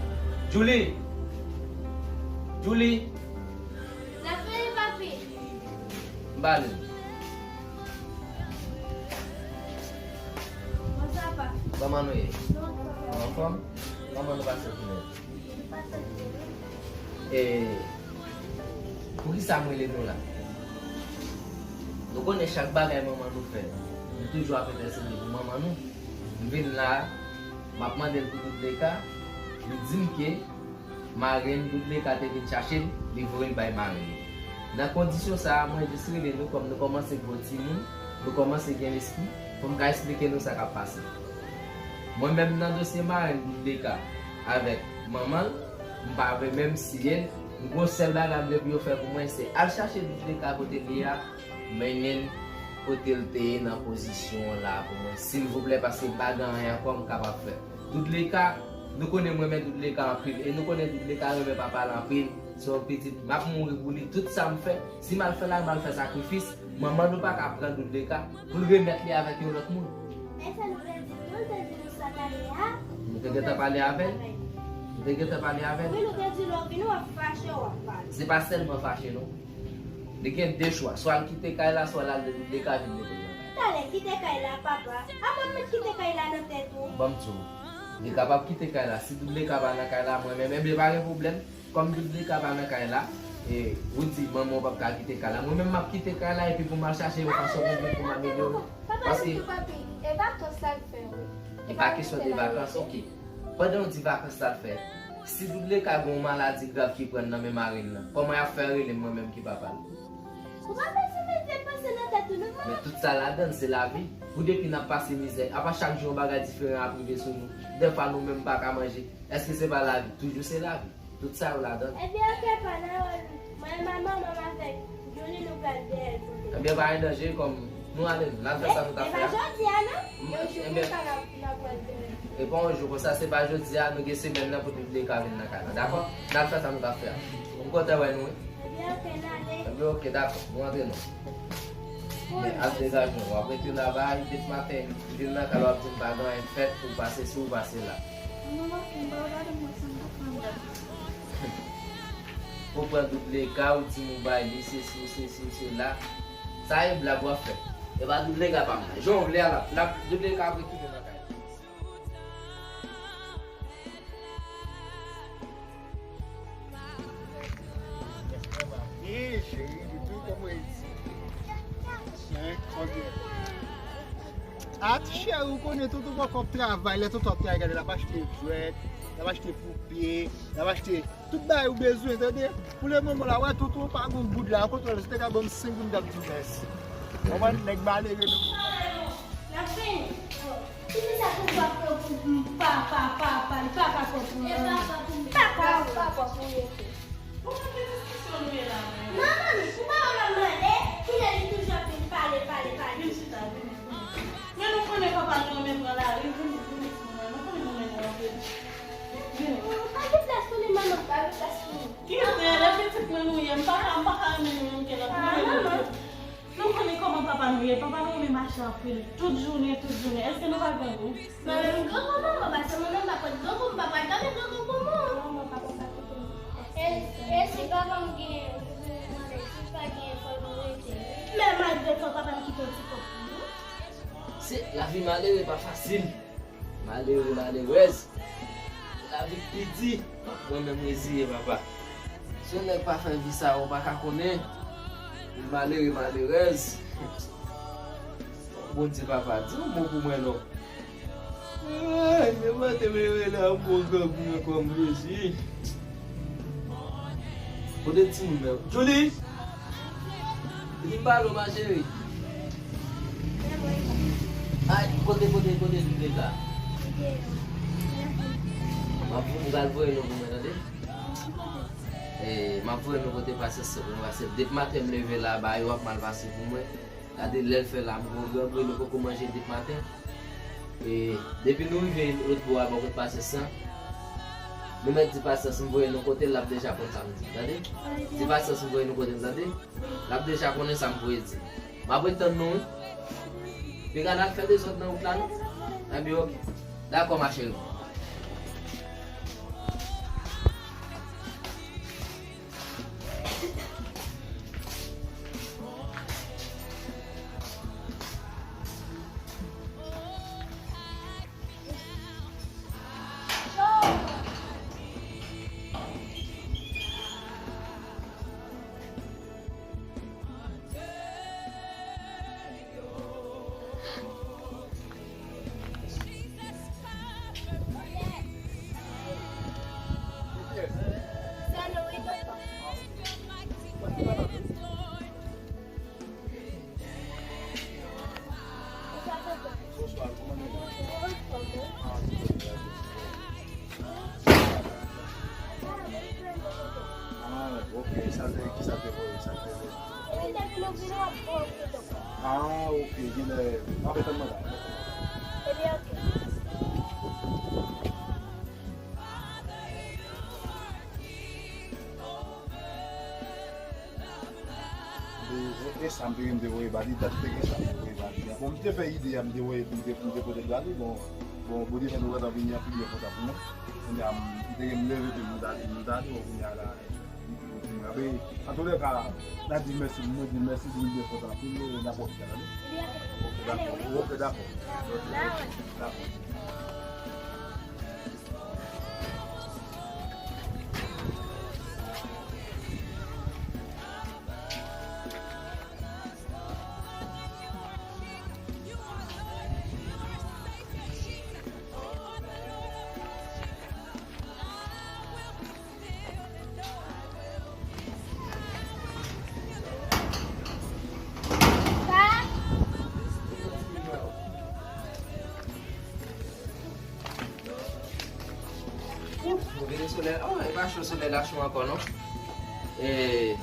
Djoulie! Djoulie! N ap vini, papi. M ba li. Bonswa, papi. Kòman nou ye? Nou anfòm? Nou anfòm? Kòman nou pase jounen? Nou pase byen, wi. E, poukisa m rele nou la? Nou konnen chak bagay manman nou fè, nou toujou ap entèsede pou manman nou. M vin la, m ap mande l pou Doudleka, li di m ke marenn Doudleka te vin chache l, li voye l bay marenn li. Nan kondisyon sa a, mwen jis rele nou kòm nou kòmanse gwo timoun, nou kòmanse gen lespri, pou m ka esplike nou sa k ap pase. Mwen menm nan dosye marenn Doudleka avèk manman l, m pa vle menm siye l, m gon sèl bagay m vle pou yo fè pou mwen, se al chache Doudleka kote l ye a, mennen l kote l te ye nan pozisyon an la pou mwen, silvouplè, paske m pa gen anyen ankò m kapab fè. Doudleka, nou konnen m renmen Doudleka anpil, e nou konnen Doudleka renmen papa l anpil. Se yon pitit, m ap mouri pou li, tout sa m fè, si m al fè la, m al fè sakrifis, manman nou pa ka pran Doudleka pou l remèt li avèk yon lòt moun. E sa nou te di tou, l te di nou sa k ale a. Nou te gentan pale avè l? Nou te gentan pale avè l? Wi, nou te di lè w vini, w ap fache, w ap pale. Se pa sèlman fache, non. Li gen de chwa. Swa l kite kay la, swa l al de, de kay vin mete l nan kay. Talè, kite kay la, papa. Apa m met kite kay la nan tèt ou? Ban m di w. Li kapab kite kay la. Si Doudleka pa nan kay la, mwen menm, enben pa gen pwoblèm. Kòm Doudleka pa nan kay la, E, ou di manman w p ap ka kite kay la. Mwen menm m ap kite kay la epi pou m al chache yon fason pou m, pou m amelyore. Paske e vakans sa l fè, wi. E pa kesyon de vakans, oke. Pandan w di vakans sa l fè, si doubleka gen yon maladi grav ki pran nan men mari l lan, kòman y ap fè rele m mwen menm ki papa l? Ou pa bezwen mete panse nan tèt ou non, manman. Men tout sa ladann se lavi. Pou depi n ap pase mizè, apa chak jou yon bagay diferan ap rive sou nou. Dèfwa nou menm pa ka manje. Èske se pa lavi? Toujou se lavi. Tout sa yo ladann. Ebyen, oke, pa nan wòl. Mwen, manman, manman avèk Johnny, nou pral dèyè l pou nou. Ebyen, pa gen danje, kòm nou ale, n al fè sa nou t ap fè a. E pa jodi a, non. Yon jou konsa, n ap, n ap pral dèyè l. E pa yon jou konsa, se pa jodi a, nou gen semèn nan pou doubleka vin nan kay la, dakò? N al fè sa nou t ap fè a. M kontan wè nou, wi. Ebyen, oke, n ale. Ebyen, oke, dakò, nou antre non. Men al degaje w, w ap rete la bay, depi maten, vin nan kay la, w ap di m pa gen anyen k fèt, ou pase si, ou pase la. Ou pran doubleka, ou di m ou bay li, se si, ou se si, ou se la. Sa e blag w ap fè. E pa doubleka pa m nan. Jan w vle a, l ap, l ap, doubleka ap retounen nan kay. Byen, cheri, toutou, kòman e di? Hein, ok. A, ti cheri, ou konnen toutou poko ap travay, lè toutou ap travay, gade, l ap achte dwèt, l ap achte poupye, l ap achte tout bagay ou bezwen, tande? Pou le moman la, wè, toutou pa gon goud la, okontrè, si te ka ban m senk goud, m t ap di w mèsi. Konprann? Nèg malere nou. N ap fini. Ki te sa pou w ap pran pou m pa, pa, pa, pa, li pa ka pran pou mwen. E pa, pa pou mwen. Pa ka, pa, pa pou mwen. Pou ki diskisyon nou ye la menm? Non, manmi, ou pa wè m ap mande, kilè li toujou ap vin pale, pale, pale. Vin chita, vini, vini. Men nou konnen papa nou renmen pran lari, vini, vini pou mwen. Nou konnen nou renmen anpil. Vini. Pa gen plas pou li, manman, pa gen plas pou li. Kite, lè pitit mwen nou ye, m pa ka, m pa ka renmen nou menm ke lòt. Nou renmen nou tou. Nou konnen kòman papa nou ye. Papa nou renmen mache anpil. Tout jounen, tout jounen. Èske nou pa grangou? Mwen menm grangou, manman, paske mwen menm m pa pot grangou, m pa pral gade grangou pou mwen. Non, mwen pa konn sa kite m. E, e si papa m gen, mwen, si l pa gen, fò l rete. Men malgre sa, papa m kite yon ti kòb pou nou. Se, lavi malere pa fasil. Malere, malerèz. Lavi pi di. Mwen menm reziye, papa. Si yon nèg pa fè vi sa, ou pa ka konnen. Ou malere, malerèz. Bondye, papa, di yon mo pou mwen non. Ay, se maten mwen rele ankò grangou ankò, Jezi. Kote timoun nan? Julie! Vin pale w, ma chérie. Ay, kote, kote, kote Julie la? M ap, m pral voye nou pou mwen, tande? E, m ap voye nou kote Pasyans pou mwen, paske depi maten m leve la, bagay yo ap mal pase pou mwen. Gade lè l fè la, m gon grangou, nou poko manje depi maten. E, depi nou rive lòt bò a, bò kot Pasyans lan, nou mèt di Pasyans m voye nou kote l, l ap deja konn sa m di, tande? Di Pasyans m voye nou kote l, tande? L ap deja konnen sa m voye di. M ap ret tann nou, wi. Piga n al fè dezòd nan wout la, non? Ebyen, oke. Dakò, ma chérie. Bonswa, kòman nou ye? Ah, ok, sa te, ki sa te voye, sa te voye. Ah, ok, genlè, m ap tann manda. E, e, e sa m te gen, m te voye ba li, dat te gen sa m te voye ba li. Bon, m te fè ide a, m te voye, m te, m te pote l ba li, bon, bon, Bondye fè nou gentan vini anpil byen kontan pou mwen. Kounye a, m te gen, m leve tou, m t ale, m t ale, bon, kounye a la, m, m, m, m, abe, antoulèka, n a di mèsi, mwen di mèsi, di m byen kontan anpil, e n ap wè pita, tande? Ok, dakò, ok, dakò. Dakò. Dakò. Dakò. Bon, vini solèy la, oh, e pa cho solèy la cho ankò non. E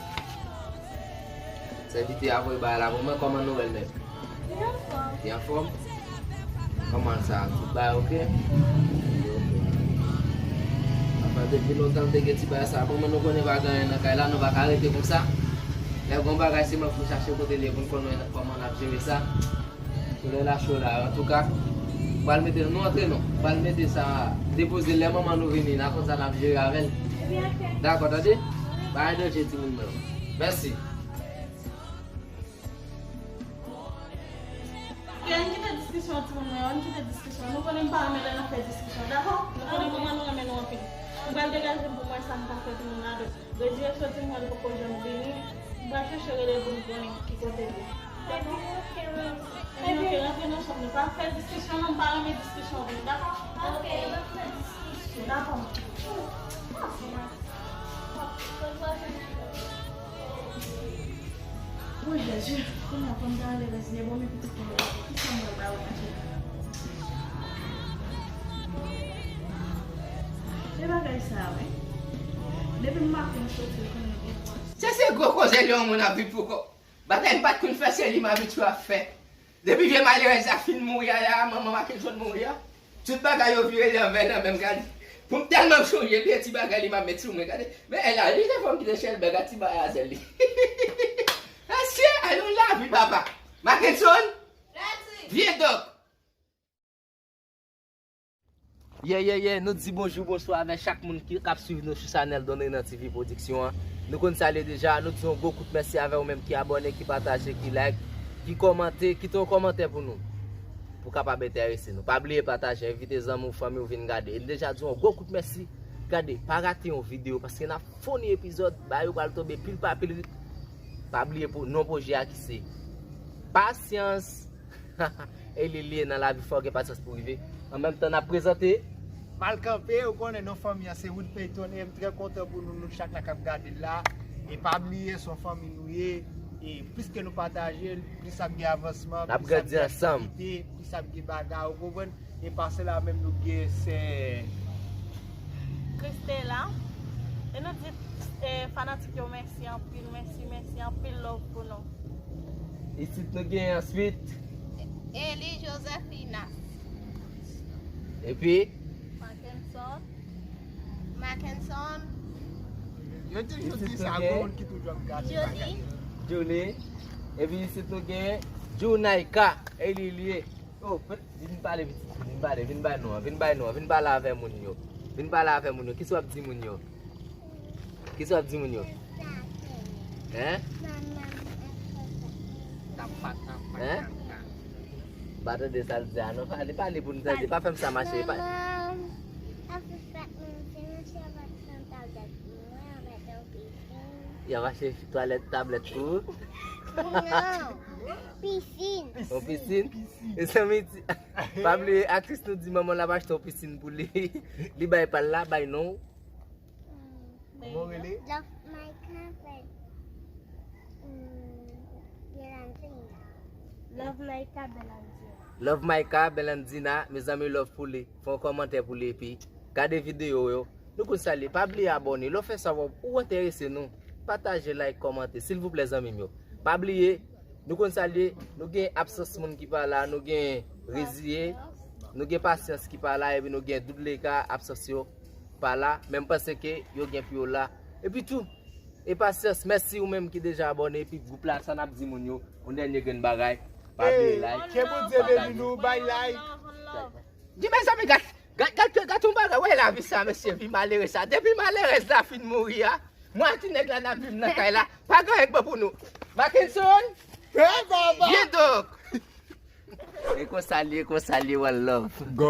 sèvitè a voye bagay la pou mwen, kòman nou wè l menm? Li anfòm. Li anfòm? Kòman sa? Tout bagay oke? Oke. Apa depi lontan m te gen ti bagay sa, kòman nou konnen pa gen anyen nan kay la, nou pa ka rete konsa? Lè gon bagay se mwen pou chache kote l ye pou n konn wè kòman n ap jere sa. Solèy la cho la, antouka. Pral mete, nou antre non. Pral mete sa, depoze lè manman nou vini, n a konn sa n ap jere avè l. Ebyen, oke. Dakò, tande? Pa gen danje, timoun mwen. Mèsi. Oke, ann kite diskisyon, timoun mwen, ann kite diskisyon. Nou konnen m pa renmen lè n ap fè diskisyon, dakò? Nou konnen manman nou renmen nou anpil. M pral degaje m pou m wè sa m ka fè pou nou ladan. Dezi e soti m wè l poko janm vini. M pral chèche rele l pou m konnen ki kote l ye. Dakò? Ebyen, oke, rantre nan chanm nou. Pa fè diskisyon non, m pa renmen diskisyon vre, dakò? Oke, pa fè diskisyon. Dakò. Wi, Jezi, kounye a fò m ta ale rezine, bon, men pitit mwen, kisa mwen ba ou manje? Se bagay sa, wi. Depi m maten m soti, m konnen gen pòs. Se, se gwo koze li yon moun ap viv pou kò. Bagay m pa t konn fè, se li m abitye ap fè. Depi vye malerèz la fin mouri a la, manman Makenson mouri a, tout bagay yo vire li anvè nan menm gade. Pou m tèlman m sonje vye ti bagay li m ap met sou mwen, gade. Men èl la, li te fè m kite chèlbè, gade ti bagay a sèl li. Mesye, a yon lavi, papa. Makenson, vye dòk. Yeah, yeah, yeah, nou di bonjou, bonswa avèk chak moun ki, k ap swiv nou sou chanèl Don Renan T V Production an. Nou konn sa l ye deja, nou di yon gwo kout mèsi avè ou menm ki abòne, ki pataje, ki like, ki kòmante, kite yon kòmantè pou nou. Pou kapab enterese nou. Pa bliye pataje, envite zanmi w, fanmi w vin gade. E n deja di yon gwo kout mèsi. Gade, pa rate yon videyo, paske n ap founi epizòd, bagay yo pral tonbe pil pa pil. Pa bliye pou non pwojè a ki se Pasyans. E li, li ye nan lavi fò gen pasyans pou rive. An menm tan n ap prezante. Mal kanpe, ou konnen non fanmi an se Wood Payton e m trè kontan pou nou, nou chak la k ap gade l la. E pa bliye se yon fanmi nou ye. E plis ke nou pataje l, plis ap gen avansman, n ap grandi ansanm, plis ap gen aktivite, plis ap gen bagay, ou konprann? E pase la menm nou gen sè Christella. E nou di, eh, fanatik yo mèsi anpil, mèsi, mèsi anpil love pou nou. Isit nou gen answit Eli Josephinas. Epi Mackenson. Mackenson. Yo toujou di sa, gen moun ki toujou ap gade bagay yo. Julie. Epi isit nou gen Junaika. Eli li ye. Oh, vin pale pitit, vin pale, vin bay non an, vin bay non an, vin pale avè moun yo. Vin pale avè moun yo. Kisa w ap di moun yo? Kisa w ap di moun yo? Hein? Hein? Pa tande sa l di a non, pale, pale pou nou tande, pa fè m sa mache, pa. Manman, ap fè fèt mwen, se yon chèvòt san tablèt pou mwen, avèk yon pisin. Y ap achte twalèt, tablèt pou ou? Non, pisin. Yon pisin? Mezanmi, ti, pa bliye, aktris nou di manman l ap achte yon pisin pou li. Li bay pa l la, bay non. Kòman w rele? Love Micah Bel-, mm, Belandina. Love Micah Belandina. Love Micah Belandina, mezanmi, love pou li. Fè yon kòmantè pou li, epi gade videyo yo. Nou konn sa l ye. Pa bliye abòne. Lè w fè sa, w, ou enterese nou. Pataje, like, kòmante. Silvouplè, zanmi m yo. Pa bliye, nou konn sa l ye. Nou gen absans moun ki pa la. Nou gen reziye. Nou gen pasyans ki pa la. Epi nou gen doudleka, absans yo pa la. Men m panse ke yo gen pou yo la. Epi tou, e pasyans, mèsi ou menm ki deja abòne. Epi gwoup la, sa n ap di moun yo. Yon dènye grenn bagay. Pa bliye like. Ke Bondye beni nou. Bay like. Di mezanmi, gad, gad, gad, gad yon bagay, wè lavi sa, mesye, vi malere sa. Depi malerèz la fin mouri a, mwen ak ti nèg la n ap viv nan kay la, pa gen anyen k bon pou nou. Mackenson, vye dòk. E konsa l ye, konsa l ye, one love.